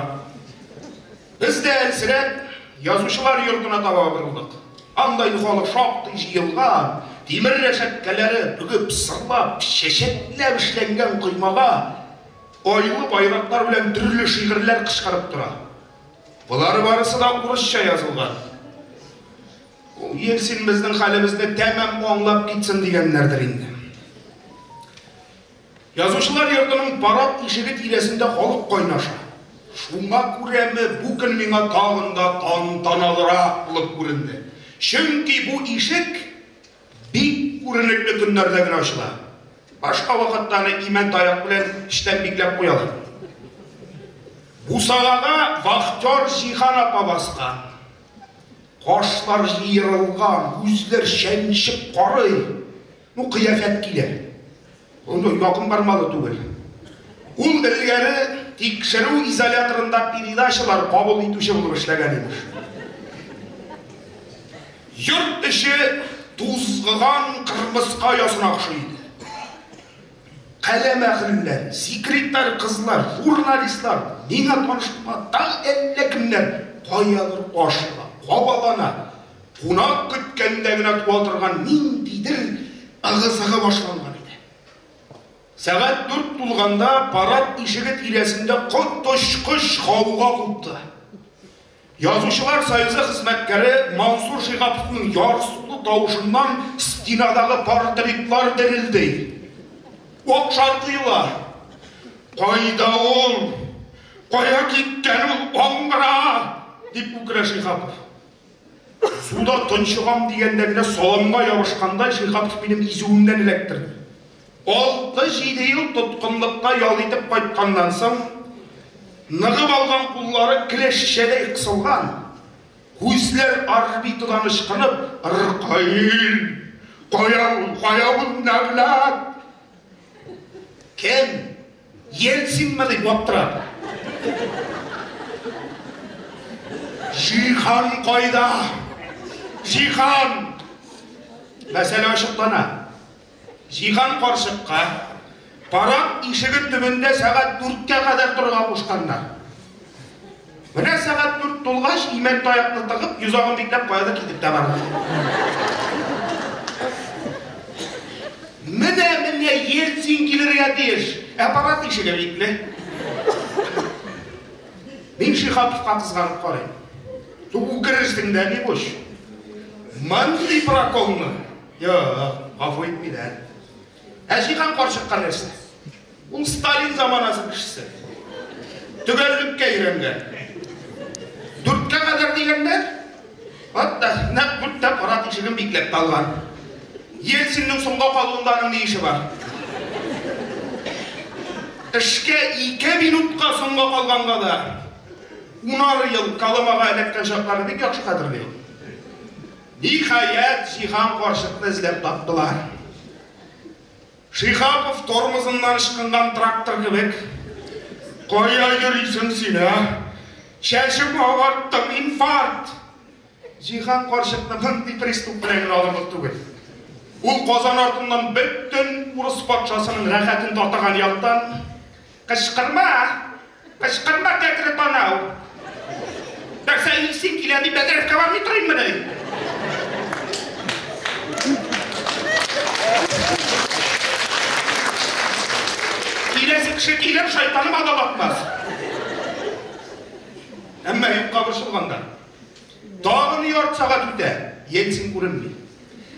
Без дә әлсерәп Язучылар йортына таба борылдык. Анда инде халык шактый җыелган, тимер рәшәткәләре бөгеп, сырлап, чәчәкләп эшләнгән коймага айлы байраклар белән төрле шигырьләр кычкырып тора. Болары барысы да урысча язылган. Ул Ельцин безнең хәлебезне тәмам аңлап китсен дигәннәрдер инде. Язучылар йортының парад ишеге тирәсендә халык кайнаша. Шуңа күрәме, бу көн миңа тагын да тантаналырак булып күренде. Чөнки бу ишек бик күренекле көннәрдә генә ачыла. Башка вакытта аны имән таяк белән эчтән бикләп куялар. Бусагага вахтер Җиһан апа баскан. Кашлар җыерылган, күзләр чәнчеп карый. Ну, кыяфәт килә. Аны якын бармалы түгел. Ул элгәре тикшерү изоляторында передачалар кабул итүче булып эшләгән, имеш. Йорт эче тузгыган кырмыска оясына охшый иде. Каләм әһелләре, секретарь кызлар, журналистлар, миңа таныш булмаган тагы әллә кемнәр каядыр ашыга, кабалана. Кунак көткәндә генә туа торган ниндидер ыгы-зыгы башланган иде. Сәгать дүрт тулганда парад ишеге тирәсендә коточкыч гауга купты. Язучылар союзы хезмәткәре Мансур Шиһаповның ярсулы тавышыннан стенадагы портретлар дерелди. Акшар коела. Кайда ул? Кая киткән ул аңгыра? дип үкерә Шиһапов. Суда тончыгам дигәндә генә саламга ябышкандай Шиһапов минем изүемнән эләктерде. Алты-җиде ел тоткынлыкта ял итеп кайтканнан соң, ныгып алган куллары келәшчәдәй кысылган, күзләр орбитадан ычкынып, Ркаил! Кая ул, кая ул нәгъләт? Кем? Ельцинмы? дип аптырап. Җиһан кайда? Җиһан! Мәсьәлә ачыклана. Җиһан карчыкка парад ишеге төбендә сәгать дүрткә кадәр торырга кушканнар. Менә сәгать дүрт тулгач, имән таякны тыгып, йозагын бикләп каядыр китеп тә барды. Менә-менә Ельцин килергә тиеш, ә парад ишеге бикле. Мин Шиһаповка кызганып карыйм. Үкерерсең дә, нибуч. Мондый проколны Юк, гафу итмиләр. Ә Җиһан карчыкка нәрсә? Ул Сталин заманасы кешесе. Төгәллеккә өйрәнгән. Дүрткә кадәр дигәннәр, хатта нәкъ дүрттә парад ишеген бикләп тә алган. Ельцинның соңга калуында аның ни эше бар? Эшкә ике минутка соңга калганга да унар ел Колымага эләккән чакларны бик яхшы хәтерли ул. Ниһаять, Җиһан карчыкны эзләп таптылар. Шиһапов тормозыннан ычкынган трактор кебек, Кая йөрисең син, ә? Чәчем агарттың, инфаркт! Җиһан карчыкны мондый приступ белән генә алырлык түгел. Ул Казан артыннан бөтен урыс патшасының рәхәтен татыган яктан, Кычкырма! Кычкырма, кәкре танау! Нәрсә, исең килә дип бәдрәфкә бармый торыйммыни? Киләсе кеше килер, шайтаныма да батмас. Әмма юкка борчылганнар. Тагын ярты сәгать үтә, Ельцин күренми.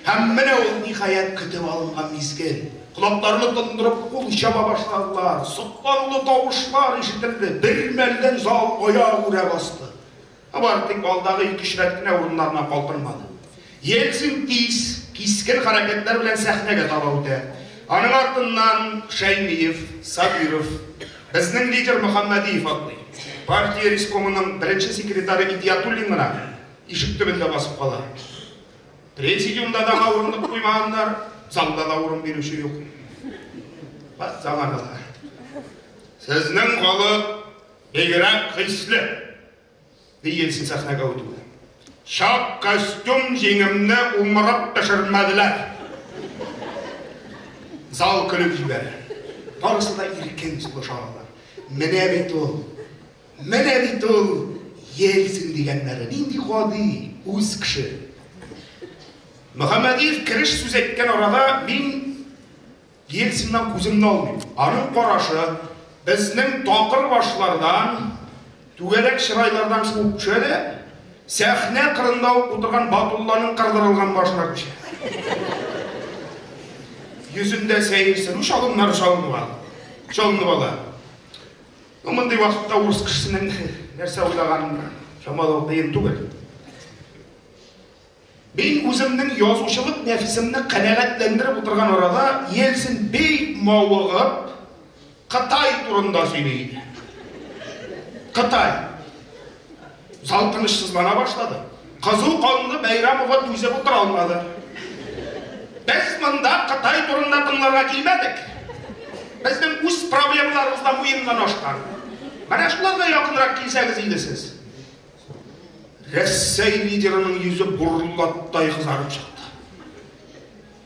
Һәм менә ул, ниһаять, көтеп алынган мизгел. Колакларны тондырып кул чаба башладылар, сокланулы тавышлар ишетелде, бер мәлдән зал аягүрә басты. Ә бары тик алдагы ике-өч рәт кенә урыннарыннан калкынмады. Ельцин тиз, кискен хәрәкәтләр белән сәхнәгә таба үтә. Аның артыннан Шәймиев, Сабиров, безнең лидер Мөхәммәдиев атлый. Партия рескомының беренче секретаре Идиятуллин гына ишек төбендә басып кала. Президиумда да аңа урындык куймаганнар, залда да урын бирүче юк. Бат заманалар. Сезнең халык бигрәк хисле. Ди Ельцин сәхнәгә үтүгә. Чак костюм җиңемне умырып төшермәделәр. Зал көлеп җибәрә. Барысы да иркен сулыш алалар. Менә бит ул, менә бит ул Ельцин дигәннәре. Нинди гади, үз кеше. Мөхәммәдиев кереш сүз әйткән арада мин Ельциннан күземне алмыйм. Аның карашы безнең такыр башлардан, түгәрәк чырайлардан шуып төшә дә, сәхнә кырында ук утырган Батулланың кырдырылган башына күчә. Йөзендә сәерсенү чалымнары чалынып ала. Чалынып ала. Ну, мондый вакытта урыс кешесенең нәрсә уйлаганын чамалау кыен түгел. Мин үземнең язучылык нәфесемне канәгатьләндереп утырган арада Ельцин бик мавыгып Кытай турында сөйли иде. Кытай. Зал тынычсызлана башлады. Кызу канлы Бәйрәмова түзеп утыра алмады. Без монда Кытай турында тыңларга килмәдек. Безнең үз проблемаларыбыз да муеннан ашкан. Менә шуларга якынрак килсәгез иде сез. Рәсәй лидерының йөзе бурлаттай кызарып чыкты.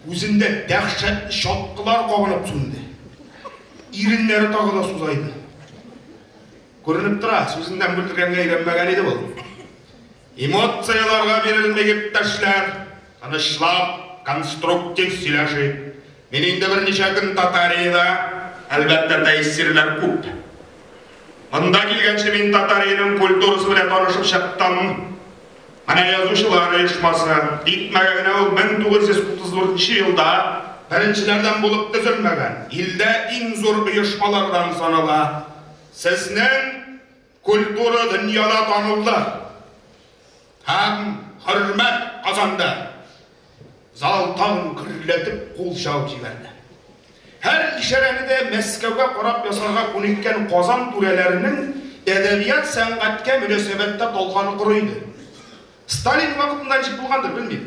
Үзендә дәһшәтле чаткылар кабынып сүнде. Иреннәре тагы да сузайды. Күренеп тора, сүзеннән бүлдергәнгә өйрәнмәгән иде бу. Эмоцияләргә бирелмик, иптәшләр. Тынычлап, конструктив сөйләшик. Мин инде берничә көн Татариядә, әлбәттә, тәэсирләр күп. Монда килгәнче мин Татариянең культурасы белән танышып чыктым. Менә язучылар оешмасы, тикмәгә генә ул 1934 елда беренчеләрдән булып төзелмәгән, илдә иң зур оешмалардан санала. Сезнең культура дөньяда танылды һәм хөрмәт казанды. Зал тагын гөрләтеп кул чабып җибәрде. Һәр ишарәне дә Мәскәүгә карап ясарга күнеккән Казан түрәләренең әдәбият-сәнгатькә мөнәсәбәттә талканы коры иде. Сталин вакытында ничек булгандыр, белмим.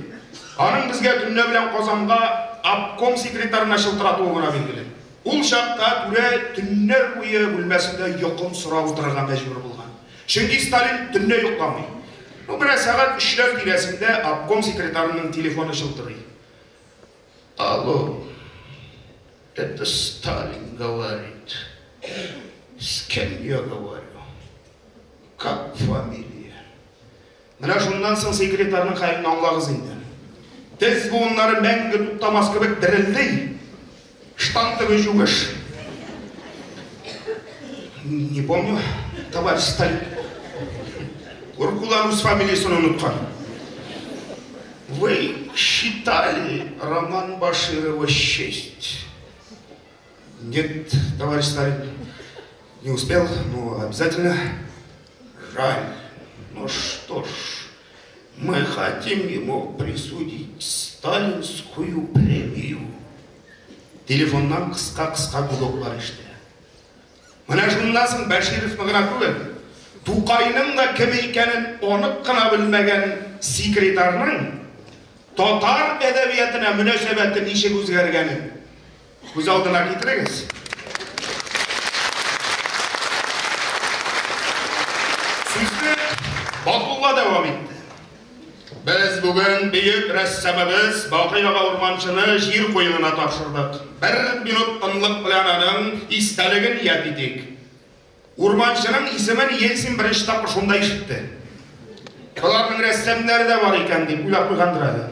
Аның безгә төнлә белән Казанга обком секретарена чылтыратуы гына билгеле. Ул чакта түрә төннәр буе бүлмәсендә йокымсырап утырырга мәҗбүр булган. Чөнки Сталин төнлә йокламый. Ну, менә сәгать өчләр тирәсендә обком секретарының телефоны чылтырый. Алло, это Сталин говорит. С кем я говорю? Как фамилия? Менә шуннан соң секретарның хәлен аңлагыз инде. Тез буыннары мәңге туктамас кебек дерелди. Штан төбе җүгеш. Не помню, товарищ Сталин. Куркудан үз фамилиясен оныткан. Вы читали роман Баширова «Честь»? Нет, товарищ Сталин, не успел, но обязательно. Жаль. Ну что ж, мы хотим ему присудить сталинскую премию. Телефоннан кыска-кыска гудоклар ишетелә. Менә шуннан соң Бәшировны гына түгел, Тукайның да кем икәнен анык кына белмәгән секретарның татар әдәбиятына мөнәсәбәте ничек үзгәргәнен күз алдына китерегез. Батулла дәвам итте. Без бүген бөек рәссамыбыз Бакый ага Урманчены җир куенына тапшырдык. Бер минут тынлык белән аның истәлеген яд итик. Урманченың исемен Ельцин беренче тапкыр шунда ишетте. Боларның рәссамнары да бар икән дип уйлап куйгандыр әле.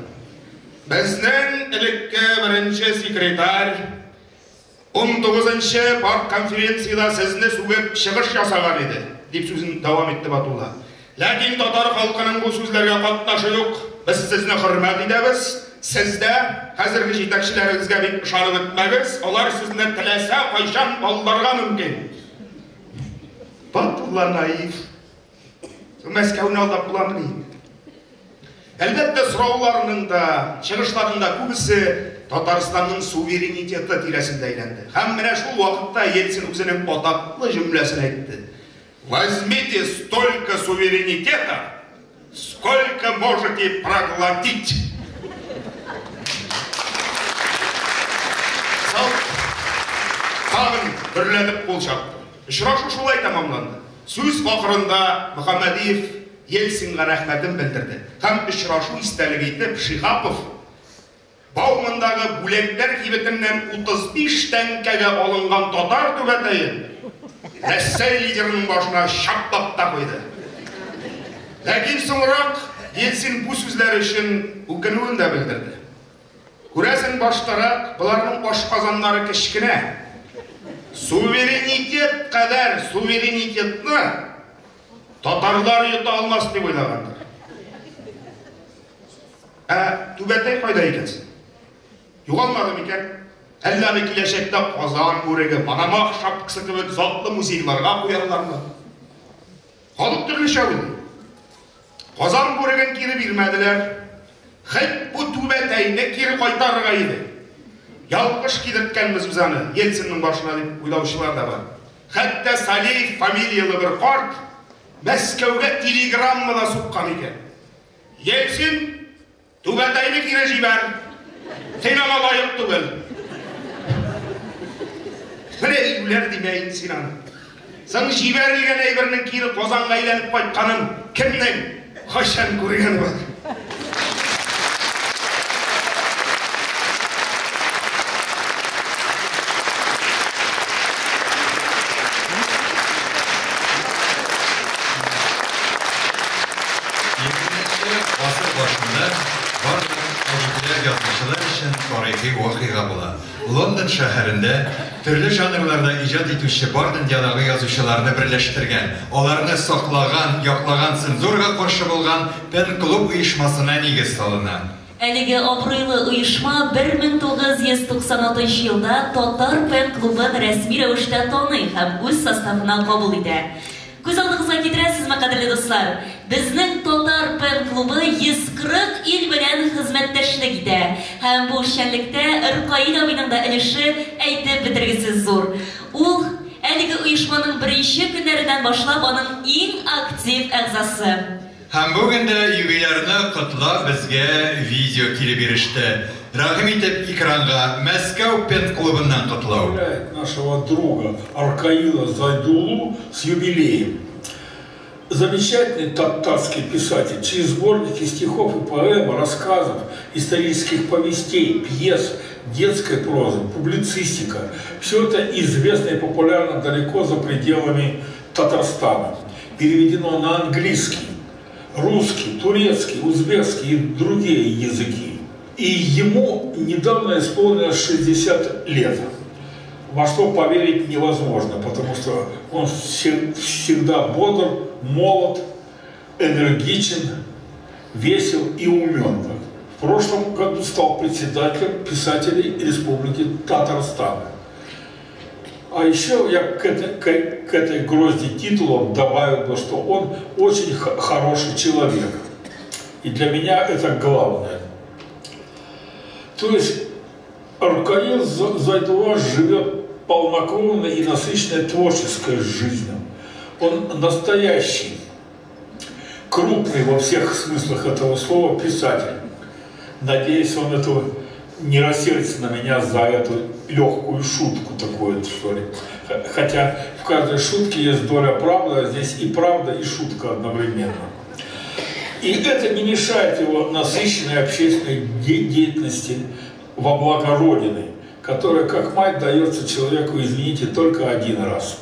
Безнең элекке беренче секретарь 19-нчы партконференциядә сезне сүгеп чыгыш ясаган иде, дип сүзен дәвам итте Батулла. Ләкин татар халкының бу сүзләргә катнашы юк. Без сезне хөрмәт итәбез. Сез дә хәзерге җитәкчеләрегезгә бик ышанып бетмәгез, алар сезне теләсә кайчан алдарга мөмкин. Батулла наив. Мәскәүне алдап буламыни? Әлбәттә, сорауларның да, чыгышларның да күбесе Татарстанның суверенитеты тирәсендә әйләнде. Һәм менә шул вакытта Ельцин үзенең атаклы җөмләсен әйтте. Возьмите столько суверенитета, сколько можете проглотить. Зал тагын дөрләтеп кул чапты. Очрашу шулай тәмамланды. Сүз ахырында Мөхәммәдиев Ельцинга рәхмәтен белдерде һәм очрашу истәлеге итеп Шиһапов Баумандагы бүләкләр кибетеннән 35 тәңкәгә алынган татар түбәтәен Рәсәй лидерының башына чаплап та куйды. Ләкин соңрак Ельцин бу сүзләре өчен үкенүен дә белдерде. Күрәсең, баштарак боларның ашказаннары кечкенә. Суверенитет кадәр суверенитетны татарлар йота алмас дип уйлагандыр. Ә түбәтәй кайда икән соң? Югалмады микән? Әллә аны киләчәктә Казан бүреге, Панамах шапкасы кебек затлы музейларга куярлармы? Халык төрлечә уйлый. Казан бүреген кире бирмәделәр. Хет бу түбәтәйне кире кайтарырга иде. Ялгыш кидерткәнбез без аны Ельцинның башына дип уйлаучылар да бар. Хәтта Салеев фамилияле бер карт Мәскәүгә телеграмма да суккан икән. Ельцин, түбәтәйне кире җибәр. Син аңа лаек түгел. Менә юләр димә инде син аны. Соң җибәрелгән әйбернең кире Казанга әйләнеп кайтканын кемнең, кайчан күргәне бар? Егерменче гасыр башында барлык әдипләр, язучылар өчен тарихи вакыйга була. Лондон шәһәрендә төрле жанрларда иҗат итүче бар дөньядагы язучыларны берләштергән, аларны саклаган, яклаган, цензурага каршы булган ПЕН-клуб оешмасына нигез салына. Әлеге абруйлы оешма 1996 елда Татар ПЕН-клубын рәсми рәвештә таный һәм үз составына кабул итә. Күз алдыгызга китерәсезме, кадерле дуслар? Безнең Татар ПЕН-клубы 140 ил белән хезмәттәшлек итә. Һәм бу эшчәнлектә Ркаил абыйның да өлеше әйтеп бетергесез зур. Ул, әлеге оешманың беренче көннәреннән башлап аның иң актив әгъзасы. Һәм бүген дә юбилярны котлап безгә видео килеп иреште. Рәхим итеп экранга Мәскәү ПЕН-клубыннан котлау. Поздравляет нашего друга Ркаила Зайдуллу с юбилеем. Замечательный татарский писатель, чьи сборники стихов и поэм, рассказов, исторических повестей, пьес, детской прозы, публицистика. Все это известно и популярно далеко за пределами Татарстана. Переведено на английский, русский, турецкий, узбекский и другие языки. И ему недавно исполнилось 60 лет, во что поверить невозможно, потому что он всегда бодр, молод, энергичен, весел и умен. В прошлом году стал председателем писателей Республики Татарстан. А еще я к этой грозди титулов добавил бы, что он очень хороший человек. И для меня это главное. То есть Ркаил Зайдулла живет полнокровной и насыщенной творческой жизнью. Он настоящий, крупный во всех смыслах этого слова писатель. Надеюсь, он этого не рассердится на меня за эту легкую шутку такую, что ли. Хотя в каждой шутке есть доля правды, а здесь и правда, и шутка одновременно. И это не мешает его насыщенной общественной деятельности во благо Родины, которая, как мать, дается человеку, извините, только один раз.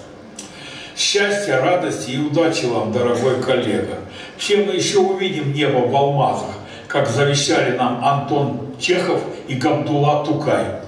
Счастья, радости и удачи вам, дорогой коллега. Все мы еще увидим небо в алмазах, как завещали нам Антон Чехов и Габдулла Тукай.